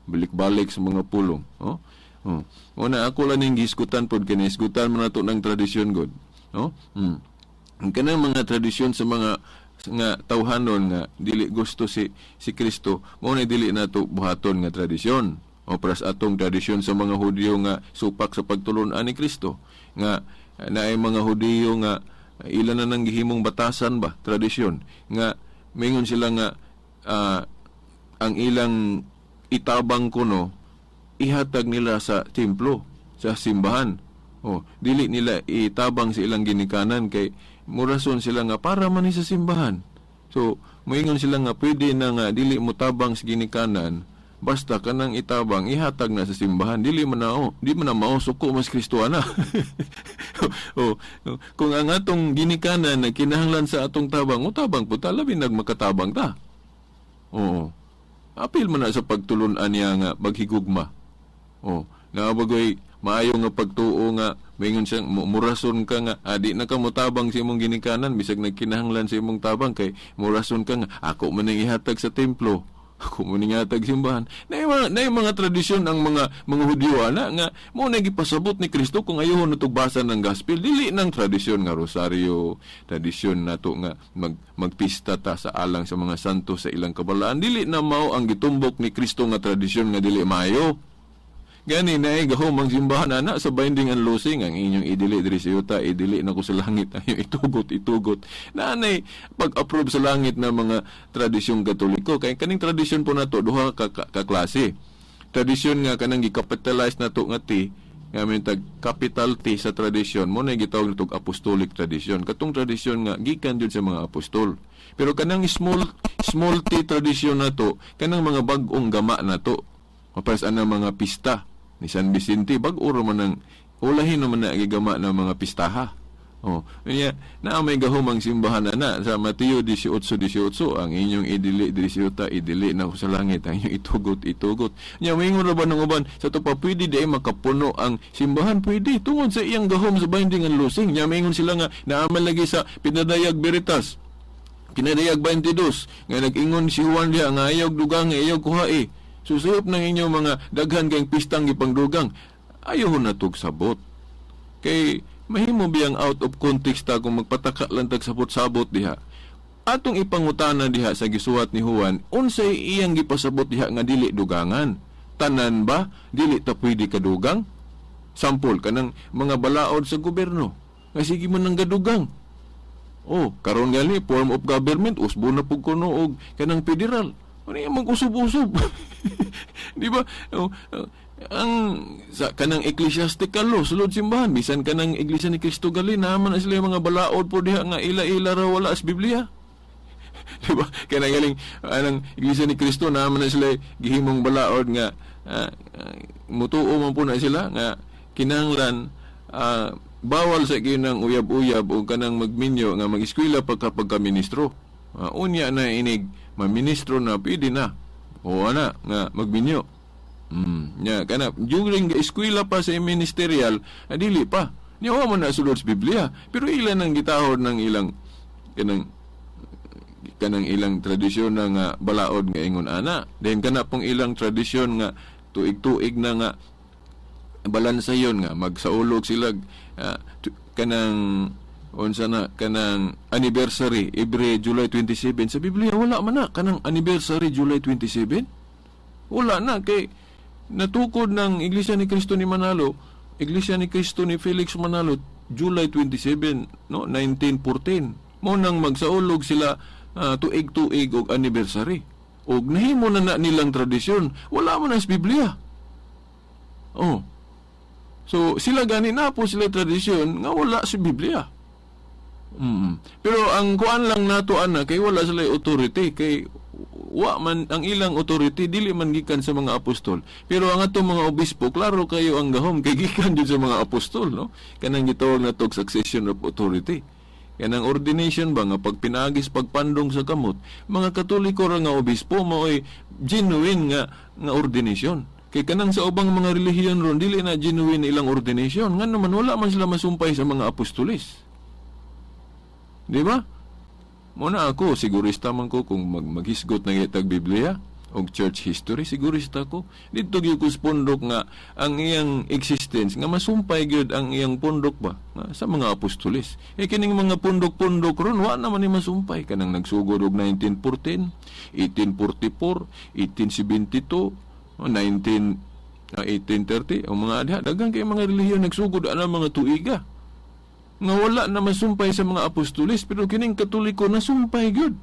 Balik-balik sa mga pulong, oh. Oh. Una ako lang ning gisgutan pod, kini hisgutan man nato ng tradisyon god, no? Ang kanang mga tradisyon sa mga nga tawhanon nga dili gusto si si Kristo, mao na dili nato buhaton nga tradisyon. O pras atong tradisyon sa mga Hudyo nga supak sa pagtulun-an ni Kristo, nga naay mga Hudiyo nga ila na nang gihimong batasan ba, tradisyon nga mingon sila nga ang ilang itabang kuno ihatag nila sa templo, sa simbahan. Oh, dili nila itabang sa ilang ginikanan kay murason sila nga para man ni sa simbahan. So, moingon sila nga pwede na nga dili mo tabang sa ginikanan basta kanang itabang ihatag na sa simbahan. Dili man na, oh, di man na mao, suko mas Kristo ana. Oh, kung ang atong ginikanan na kinahanglan sa atong tabang, o tabang po ta, labi nagmakatabang ta. Oo. Apil man na sa pagtulun-an niya nga maghigugma. Oh, naabagoy maayo nga pagtuo nga maingon siyang murason ka nga di na ka motabang sa imong ginikanan bisag nagkinahanglan sa imong tabang, kay murason ka nga ako man ang ihatag sa templo, ako man ang ihatag simbahan. Na mga tradisyon ang mga Hudyo ana nga mo na gipasabot ni Kristo. Kung ayuhon natog basa ng gospel, dili nang tradisyon nga rosaryo, tradisyon nato nga magpista ta sa alang sa mga santo sa ilang kabalaan, dili na mao ang gitumbok ni Kristo nga tradisyon nga dili maayo. Gani na ay gahom ang simbahan ana sa binding and loosing. Ang inyong idili diri sa yuta, idili na ko sa langit. Ang inyong itugot, itugot. Naanay pag-approve sa langit na mga tradisyong Katoliko. Kay kaning tradisyon po nato duha ka klase. Tradisyon nga kanang gi-capitalize nato nga T, nga may tag capital T sa tradisyon, mo na gitawag natog apostolic tradition. Katong tradisyon nga gikan jud sa mga apostol. Pero kanang small small t tradisyon nato, kanang mga bag-ong gama nato. Maparas ang mga pista ni San Vicente, bag-o ra man ang ulahin naman na gigama ng mga pistaha. Oh, kanya naa may gahom ang simbahan ana sa Mateo 18:18, ang inyong idili diri sa yuta, idili na sa langit, ang inyong itugot, itugot. Nya moingon ra ba ng uban sa to pa, pwede di ay makapuno ang simbahan? Pwede tungod sa iyang gahom sa binding and loosing. Nya moingon sila nga naaman lagi sa Pinadayag Veritas, Pinadayag 22, nga nag-ingon si Juan diha nga ayaw dugang, ayaw kuhae. Susuyop ng inyong mga daghan kayong pistang gipangdugang. Ayaw na tug sabot. Kay mahimo biyang out of context ta kung magpataka lang tag sabot-sabot diha. Atong ipangutana diha sa gisuwat ni Juan, unsay iyang gipasabot diha nga dili dugangan? Tanan ba dili ta pwede kadugang? Sampol kanang mga balaod sa gobyerno. Nga sige man nang gadugang. Oh, karon gani form of government usbo na pud kuno og kanang federal. Ano yung mag-usob-usob? Di ba? Oh, ang sa kanang ecclesiastical law sulod simbahan, bisan kanang Iglesia ni Cristo gali naman na sila yung mga balaod po diha nga ila-ila ra wala sa Biblia. Di ba? Kanang galing anang Iglesia ni Cristo naman na sila gihimong balaod nga mutuo man po na sila nga kinahanglan bawal sa kinang uyab-uyab o kanang magminyo nga mag-eskwela pagka pagka-ministro. Unya na inig maministro na pwede na. O ana nga magminyo. Nya kana during the eskwela pa sa ministerial, dili pa. Niya wa man na sulod sa Biblia, pero ilan ang gitahod ng ilang kanang kanang ilang tradisyon na nga balaod nga ingon ana. Then kana pong ilang tradisyon nga tuig-tuig na nga balansayon nga magsaulog sila kanang unsa na kanang anniversary every July 27. Sa Biblia wala man na kanang anniversary July 27. Wala na kay natukod ng Iglesia ni Cristo ni Manalo, Iglesia ni Cristo ni Felix Manalo, July 27, no, 1914. Mo nang magsaulog sila tuig-tuig og anniversary. Og nahimo na na nilang tradisyon, wala man na sa Biblia. Oh. So sila gani na po sila tradisyon nga wala sa Biblia. Pero ang kuan lang nato ana kay wala sila authority, kay wa man ang ilang authority dili man gikan sa mga apostol. Pero ang atong mga obispo klaro kayo ang gahom kay gikan jud sa mga apostol, no? Kanang gitawag nato og succession of authority. Kanang ordination ba nga pagpinagis pagpandong sa kamot, mga Katoliko ra nga obispo maoy genuine nga nga ordination. Kay kanang sa ubang mga relihiyon ron dili na genuine ilang ordination, ngano man wala man sila masumpay sa mga apostolis. Di ba? Muna ako, sigurista man ko kung maghisgot na itag Biblia o church history, sigurista ko. Dito gyud ko sa pundok nga ang iyang existence, nga masumpay gyud ang iyang pundok ba nga, sa mga apostolis. E kining mga pundok-pundok ron, wa naman ni masumpay. Kanang nagsugod og 1914, 1844, 1872, 1830, ang mga adha, daghang kay mga relihiyon nagsugod ana mga tuiga nga wala na masumpay sa mga apostolis, pero kining Katoliko nasumpay gyud.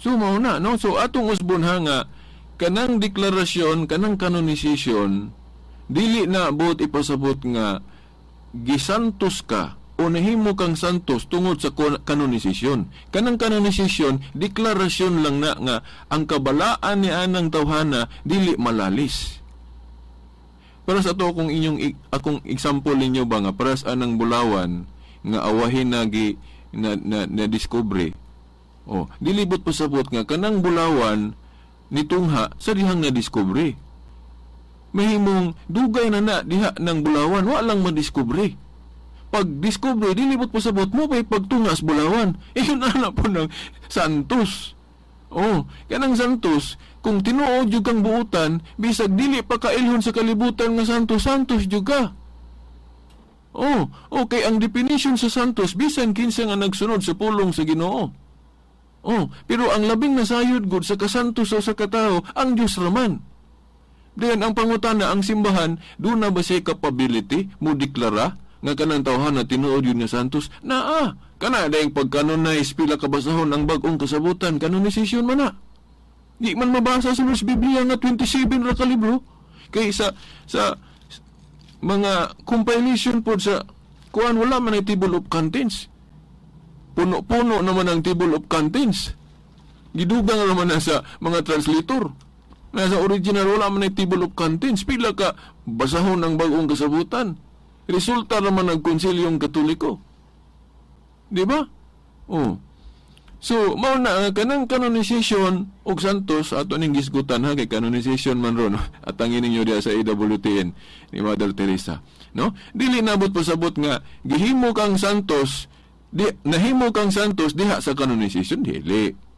So mao na, no? So atong usbon ha nga kanang deklarasyon, kanang canonization, dili na buot ipasabot nga gisantos ka o nahimo kang santos tungod sa canonization. Kanang canonization, deklarasyon lang na nga ang kabalaan ni anang tawhana dili malalis. Para sa ato akong inyong akong example ninyo ba nga para sa anang bulawan nga awahin na gi na, na, na discovery. Oh, dilibot pasabot nga kanang bulawan nitungha sa dihang na discovery. Mahimong dugay na na diha ng bulawan, wa lang madiscovery. Pag discovery, dilibot pasabot mo pa'y pagtunga sa bulawan. Iyon na po ng santos. Oh, kanang santos, kung tinuod jud kang buutan, bisag dili pa kailhon sa kalibutan nga santos, santos jud ka. Oh, okay, ang definition sa santos, bisan kinsa nga nagsunod sa pulong sa Ginoo. Oh, pero ang labing nasayod gud sa kasantos o sa katao, ang Dios raman. Then ang pangutana, ang simbahan, doon na ba siya capability mo deklara nga kanang tawhan na tinuod yun nga santos? Naa, kana dayeng pagkanonize pila ka basahon ang bag-ong kasabutan, canonization man na. Di man mabasa sa Lord's Biblia nga 27 ra ka libro. Kay sa mga compilation pod sa kuan wala man ay table of contents. Puno-puno naman ang table of contents. Gidugang naman na sa mga translator. Nasa original wala man ay table of contents. Pila ka basahon ang bag-ong kasabutan. Resulta naman ang konsilyong Katoliko. Di ba? Oh. So, mao na kanang canonization og santos ato ning gisgutan ha, kay canonization man ron atangin ninyo diha sa AWTN ni Mother Teresa, no? Dili nabot pasabot nga gihimo kang santos, di nahimo kang santos diha sa canonization, dili.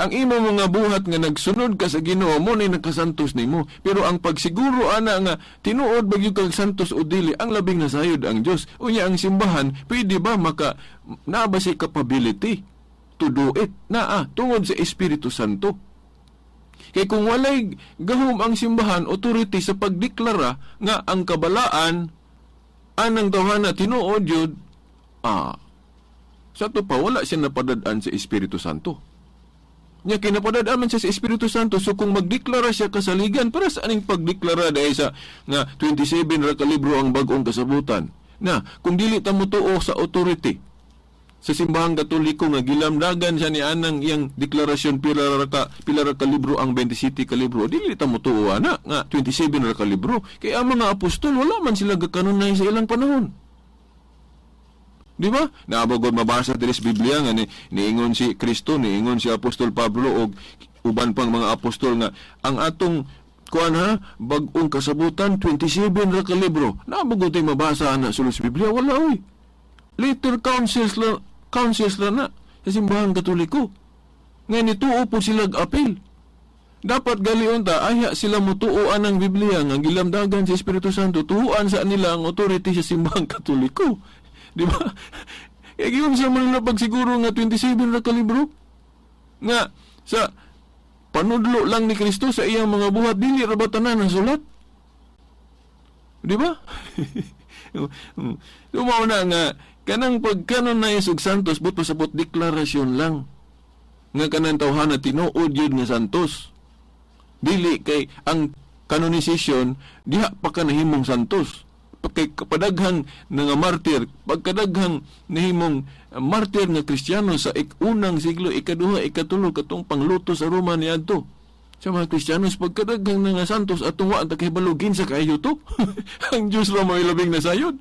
Ang imo mga buhat nga nagsunod ka sa Ginoo mo ni nakasantos nimo, pero ang pagsiguro ana nga tinuod ba gyud kang santos o dili, ang labing nasayod ang Dios. Unya ang simbahan pwede ba maka naa ba siya capability to do it? Naa tungod sa Espiritu Santo. Kay kung walay gahom ang simbahan authority sa pagdeklara nga ang kabalaan anang tawhana tinuod yun Ah, sa ato pa, wala siya napadad-an sa Espiritu Santo. Nya kay napadad-an man siya sa Espiritu Santo, so kung magdeklara siya kasaligan, para sa aning pagdeklara dahil sa nga 27 ra ka libro ang bag-ong kasabutan. Na, kung dili ta motuo sa authority sa Simbahang Katoliko nga gilamdagan siya ni anang iyang deklarasyon pila ra ka libro ang 27 ka libro, dili ta motuo ana nga 27 ra ka libro, kay ang mga apostol wala man sila gakanunay sa ilang panahon. Di ba? Naa ba god mabasa diri sa Biblia nga niingon si Kristo, niingon si Apostol Pablo og uban pang mga apostol nga ang atong kuan ha, bag-ong kasabutan 27 ra ka libro? Naa ba god mabasa ana sulod sa Biblia? Wala oy. Later councils lang na sa Simbahang Katoliko. Nga nituo po sila apil. Dapat galion ta, ayha sila motuo anang Biblia nga gilamdagan sa Espiritu Santo, tuuan sa nila ang authority sa Simbahang Katoliko. Di ba? Kaya giyon sa man nila pagsiguro nga 27 ra ka libro. Nga sa panudlo lang ni Kristo, sa iyang mga buhat, dili ra ba tanan ang sulat? Di ba? So mao na nga kanang pagkanonize og santos, but pasabot deklarasyon lang nga kanang tawhana tinuod yun nga santos. Dili kay ang canonization diha pa ka nahimong santos. Kay padaghang nga martir, pagkadaghang nahimong martir nga Kristiyano sa unang siglo, ikaduha, ikatulo, katong pangluto sa Roma niadto sa mga Kristiyanos, pagkadaghang nga santos atong wa ta kahibalo kinsa kaayo to. Ang Diyos ra may labing nasayod.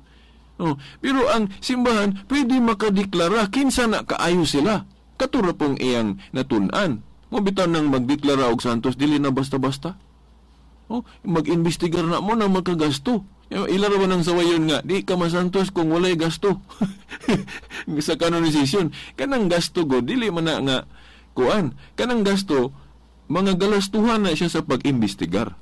Oh, pero ang simbahan pwede makadeklara kinsa na kaayo sila. Kato ra pong iyang natun-an. Mo bitaw nang magdeklara og santos dili na basta-basta. Oh, mag-imbestigar na mo na makagasto. Ila ra ba nang sawayon nga di ka masantos kung walay gasto sa canonization? Kanang gasto go dili man na nga kuan. Kanang gasto, mga galastuhan na siya sa pag-imbestigar.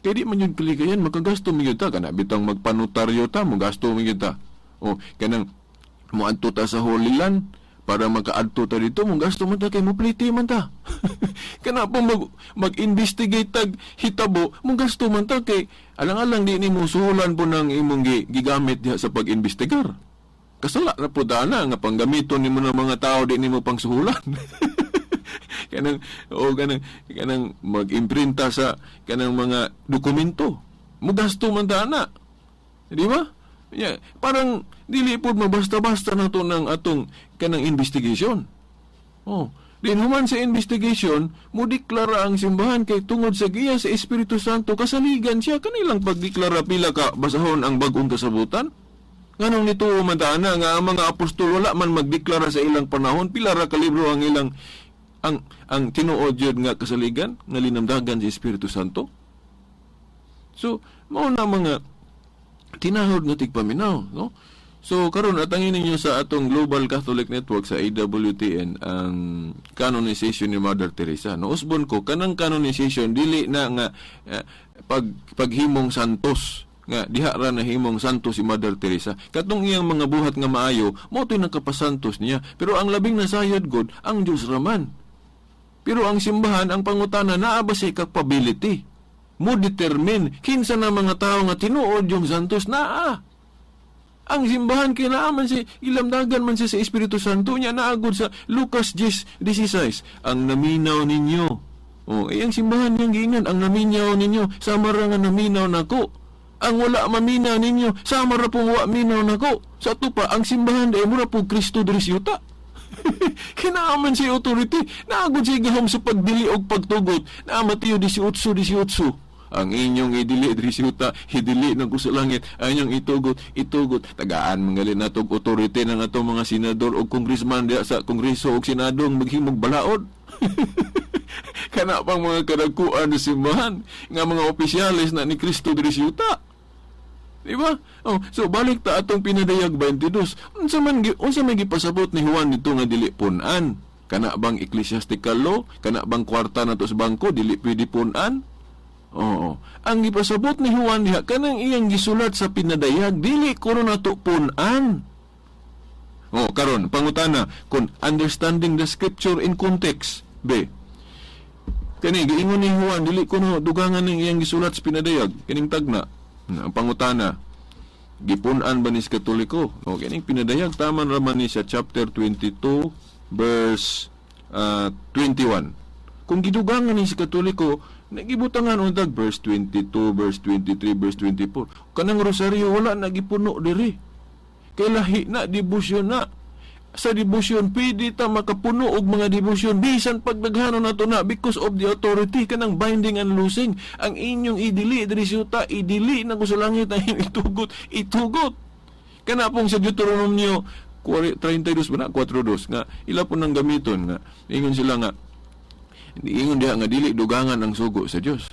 Kay di man yun kalikayan, makagasto man yun ta. Kana bitang magpanotaryo ta, magasto man yun ta. O, kanang muadto ta sa Holy Land, para makaadto ta dito, mo gasto man ta kay mopliti man ta. Kana po mag-investigate tag hitabo, mo gasto man ta kay alang-alang di nimo suhulan po ng imong gigamit diha sa pag-investigar. Kasala na po dana nga panggamiton nimo ng mga tao, di nimo pangsuhulan. Kanang o kanang mag-imprinta sa kanang mga dokumento. Mugasto man ta ana. Di ba? Yeah, parang dili pod mabasta-basta na to ng atong kanang investigation. Oh, din human sa investigation, mo deklara ang simbahan kay tungod sa giya sa Espiritu Santo kasaligan siya. Kanilang pagdeklara, pila ka basahon ang bag-ong kasabutan? Nganong nituo man ta ana nga ang mga apostol wala man magdeklara sa ilang panahon pila ra ka libro ang ilang ang tinuod yun nga kasaligan nga linamdagan sa Espiritu Santo? So, mao na mga tinahod nga tigpaminaw, no? So karon atangin ninyo sa atong Global Catholic Network sa AWTN ang canonization ni Mother Teresa. No, usbon ko kanang canonization dili na nga paghimong santos nga diha ra nahimong santos si Mother Teresa. Katong iyang mga buhat nga maayo, mao to'y nakapasantos niya. Pero ang labing nasayod god, ang Dios raman. Pero ang simbahan, ang pangutana, naa ba siya capability mo determine kinsa na mga tao nga tinuod yung santos? Naa. Ang simbahan kay naa man si ilamdagan man siya sa Espiritu Santo niya, naagod sa Lucas 10:16, ang naminaw ninyo. Oh, eh, ang simbahan niyang giingnan, ang naminaw ninyo sama ra nga naminaw nako. Ang wala maminaw ninyo sama ra pong wa minaw nako. Sa ato pa, ang simbahan dahil mura po Kristo diri sa yuta. Kinaaman siya authority. Naagod siya gahom sa pagdili og pagtugot. Na Mateo 18:18. Ang inyong idili diri sa yuta, idili ng sa langit. Ang inyong itugot, itugot. Tagaan mangali natog authority ng atong mga senador o congressman diha sa kongreso o senado ang maghimog balaod. Kana pang mga kadagkuan sa simbahan nga mga opisyales na ni Kristo diri sa yuta. Di ba? Oh, so balik ta atong Pinadayag 22. Unsa man gipasabot ni Juan dito nga dili pun-an? Kana bang ecclesiastical law? Kana bang kwarta nato sa bangko dili pwede pun-an? Oo. Ang gipasabot ni Juan diha, kanang iyang gisulat sa Pinadayag, dili kuno nato pun-an. Oh, karon pangutana kun understanding the scripture in context. B. Kani giingon ni Juan dili kuno dugangan ning iyang gisulat sa Pinadayag kining tagna. Ang pangutana. Gipun-an ba ni sa Katoliko? O kining pinadayag taman ra man ni sa chapter 22 verse 21. Kung gidugangan ni sa Katoliko, nagibutangan untag verse 22, verse 23, verse 24. Kanang rosaryo wala na gipuno diri. Kay lahi na debosyon na. Sa debosyon pwede ta makapuno og mga debosyon bisan pagdaghanon nato na because of the authority, kanang binding and loosing. Ang inyong idili diri sa yuta, idili na ko sa langit, ang inyong itugot, itugot. Kana pong sa Deuteronomio 32 ba na, 4:2 nga ila po nang gamiton nga ingon sila nga ingon diha nga dili dugangan ang sugo sa Dios.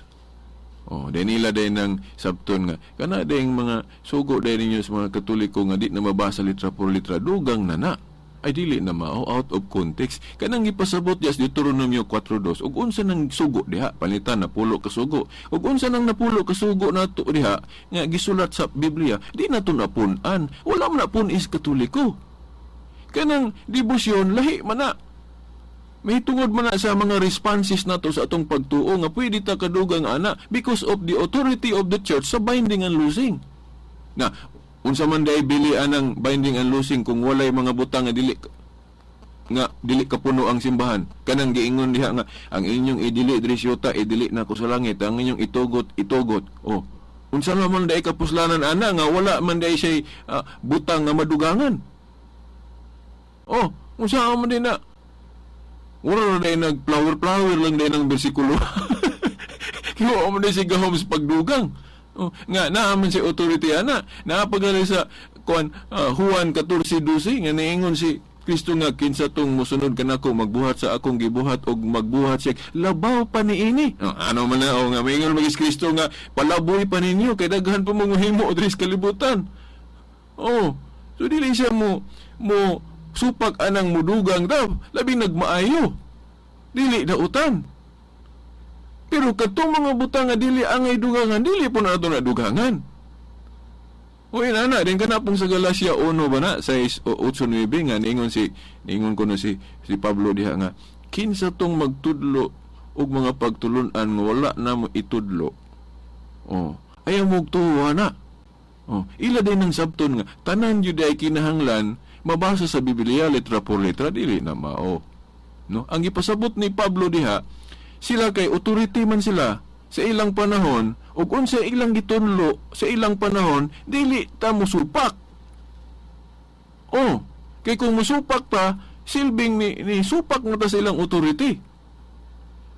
Oh, din nila din ng sabton nga kana ding mga sugo din ninyo sa mga Katoliko nga di na mabasa litra por litra, dugang na na. Ay dili na mao, out of context. Kanang gipasabot diya sa Deuteronomio 4:2, ug unsa nang sugo diha, palitan napulo ka sugo. Ug unsa nang napulo ka sugo nato diha nga gisulat sa Biblia, di nato napun-an. Wala man napun is Katoliko. Kanang debosyon lahi man na. May tungod man na sa mga responses nato sa atong pagtuo nga pwede ta kadugang ana because of the authority of the church sa binding and loosing. Na unsa man day bili anang binding and loosing kung walay mga butang nga dili kapuno ang simbahan? Kanang giingon diha nga ang inyong idili diri sa yuta, idili na ko sa langit, ang inyong itugot, itugot. Oh, unsa man day kapuslanan ana nga wala man day siya butang nga madugangan? Oh, unsa man day na? Wala na day nag flower-flower lang day ng bersikulo. Kiwa mo day si gahom sa pagdugang. Oh, nga naa man si authority ana. Naa pa gali sa kuan, Juan 14:12 nga niingon si Kristo nga kinsa tong mosunod kanako magbuhat sa akong gibuhat og magbuhat siya labaw pa niini. Oh, ano man na, oh, nga maingon magis Kristo nga palaboy pa ninyo kay daghan pa mong himo diri sa kalibutan. Oh, so dili siya mo mo supak anang mudugang daw, labi nagmaayo. Dili dautan. Pero katong mga butang nga dili angay dugangan, dili po na ato na dugangan. O inana, din ka na pong sa Galacia 1 ba na, 6 o 8, 9, nga niingon ko na si Pablo diha nga, kinsa tong magtudlo og mga pagtulunan nga wala na mo itudlo. Oh, ayaw mo tuwa na. Oh, ila din ang sabton nga, tanan yun ay kinahanglan, mabasa sa Biblia, letra por letra, dili na mao. No? Ang ipasabot ni Pablo diha, sila kay authority man sila sa ilang panahon, ug unsa ilang gitunlo sa ilang panahon, dili ta mosupak. Oh, kay kung mosupak ta, silbing ni supak na ta sa ilang authority.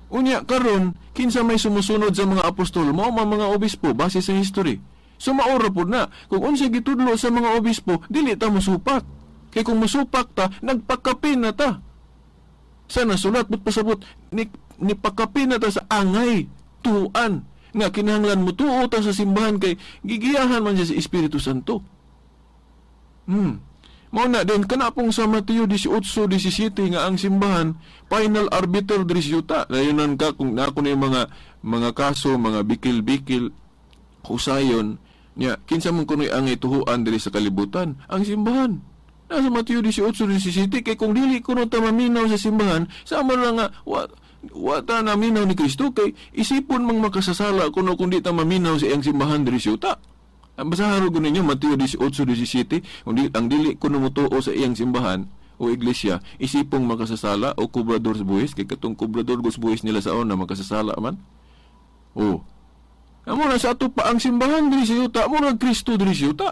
Unya karon, kinsa may sumusunod sa mga apostol, mao man mga obispo base sa history. So maura pud na kung unsa gitudlo sa mga obispo, dili ta mosupak. Kay kung mosupak ta, nagpakapin na ta. Sa nasulat, but pasabot, ni pakapin na ta sa angay, tuan, nga kinahanglan mo tuo ta sa simbahan kay gigiyahan man siya sa Espiritu Santo. Mao na din kana pong sa Mateo 18:17 nga ang simbahan final arbiter diri sa yuta. Layunan ka kung nako na yung mga kaso, mga bikil-bikil husayon niya, kinsa man kunoy angay tuhuan diri sa kalibutan? Ang simbahan. Nasa Mateo 18:17. Kay kung dili kuno ta maminaw sa simbahan, sama na nga wa ta naminaw ni Kristo, kay isipon mang makasasala kuno kung di ta maminaw sa iyang simbahan diri sa yuta. Ang basahan ko ninyo Mateo 18:17, kung di, ang dili kuno motuo sa iyang simbahan o iglesia, isipong makasasala o kubrador sa buhis, kay katong kubrador sa buhis nila sa una makasasala man. Oh. Amo na sa ato pa ang simbahan diri sa yuta, murag Kristo diri sa yuta.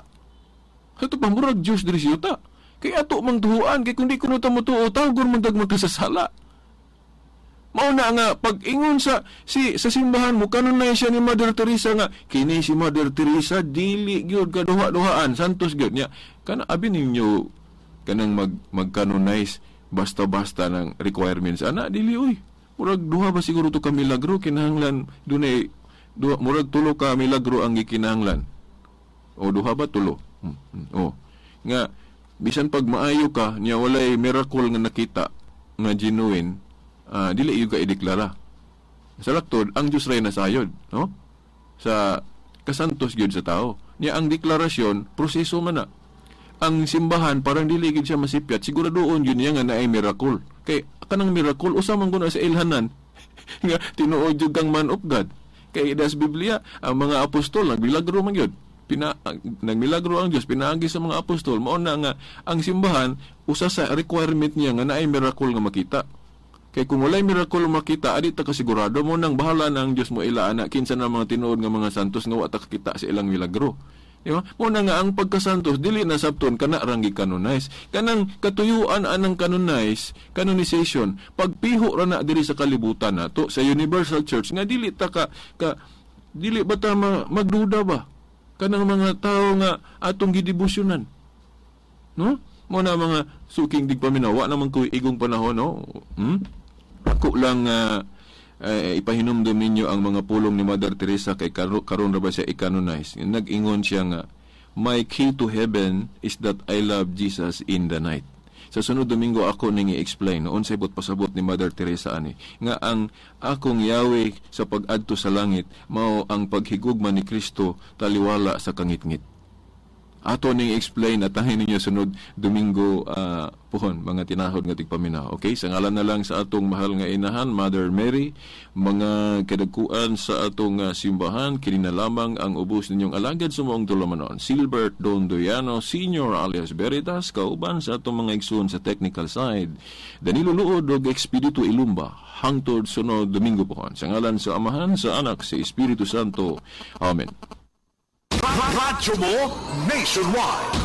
Sa ato pa murag Dios diri sa yuta. Kay ato mang tuhuan, kay kung di kuno ta motuo, tawgon man tag makasasala. Mao na nga pag-ingon sa simbahan mo kanunay siya ni Mother Teresa nga kini si Mother Teresa dili gyud kaduha-duhaan, santos gyud niya. Kana abi ninyo kanang mag-canonize basta-basta ng requirements ana, dili oy. Murag duha ba siguro to ka milagro kinahanglan, dunay duha, murag tulo ka milagro ang gikinahanglan. O duha ba tulo? Oh. Nga bisan pag maayo ka niya walay miracle nga nakita nga genuine, dili gyud ka ideklara. Sa laktod, ang Dios ray nasayod, no? Sa kasantos gyud sa tao. Niya ang deklarasyon, proseso man na. Ang simbahan parang dili gyud siya masipyat, siguradoon gyud niya nga naay miracle. Kay kanang miracle usa man guna sa ilhanan nga tinuod jud kang man of God. Kay das Biblia, ang mga apostol nagbilagro man gyud. Pina, nagmilagro ang Dios pinaagi sa mga apostol. Mao na nga ang simbahan, usa sa requirement niya nga naay miracle nga makita. Kay kung walay miracle makita, adi ta kasigurado. Mo nang bahala na ang Dios mo ila ana kinsa na mga tinuod nga mga santos nga wa ta kakita sa ilang milagro. Di ba? Mo na nga ang pagkasantos dili na sabton kana rang gi-canonize. Kanang katuyuan anang canonize, canonization, pagpiho ra na diri sa kalibutan nato sa Universal Church nga dili ta ka dili ba ta magduda ba kanang mga tao nga atong gidebosyonan. No? Mo na mga suking digpaminaw, wa naman ko igong panahon, no? Ako lang ipahinumdum ninyo ang mga pulong ni Mother Teresa kay karon ra ba siya i-canonize. Nag-ingon siya nga, "My key to heaven is that I love Jesus in the night." Sa sunod Domingo ako ning i-explain no unsay buot pasabot ni Mother Teresa ani nga ang akong yawi sa pag-adto sa langit mao ang paghigugma ni Kristo taliwala sa kangitngit. Ato ning explain at tahin ninyo sunod Domingo puhon, mga tinahod nga tigpaminaw. Okay, sa ngalan na lang sa atong mahal nga inahan, Mother Mary, mga kadagkuan sa atong simbahan, kini na lamang ang ubos ninyong alagad sa maong tulumanon. Silbert Don Doyano Senior alias Veritas, kauban sa atong mga igsoon sa technical side, Danilo Luod ug Expedito Ilumba, hangtod sunod Domingo puhon. Sa ngalan sa Amahan, sa Anak, sa Espiritu Santo. Amen. Radyo mo nationwide.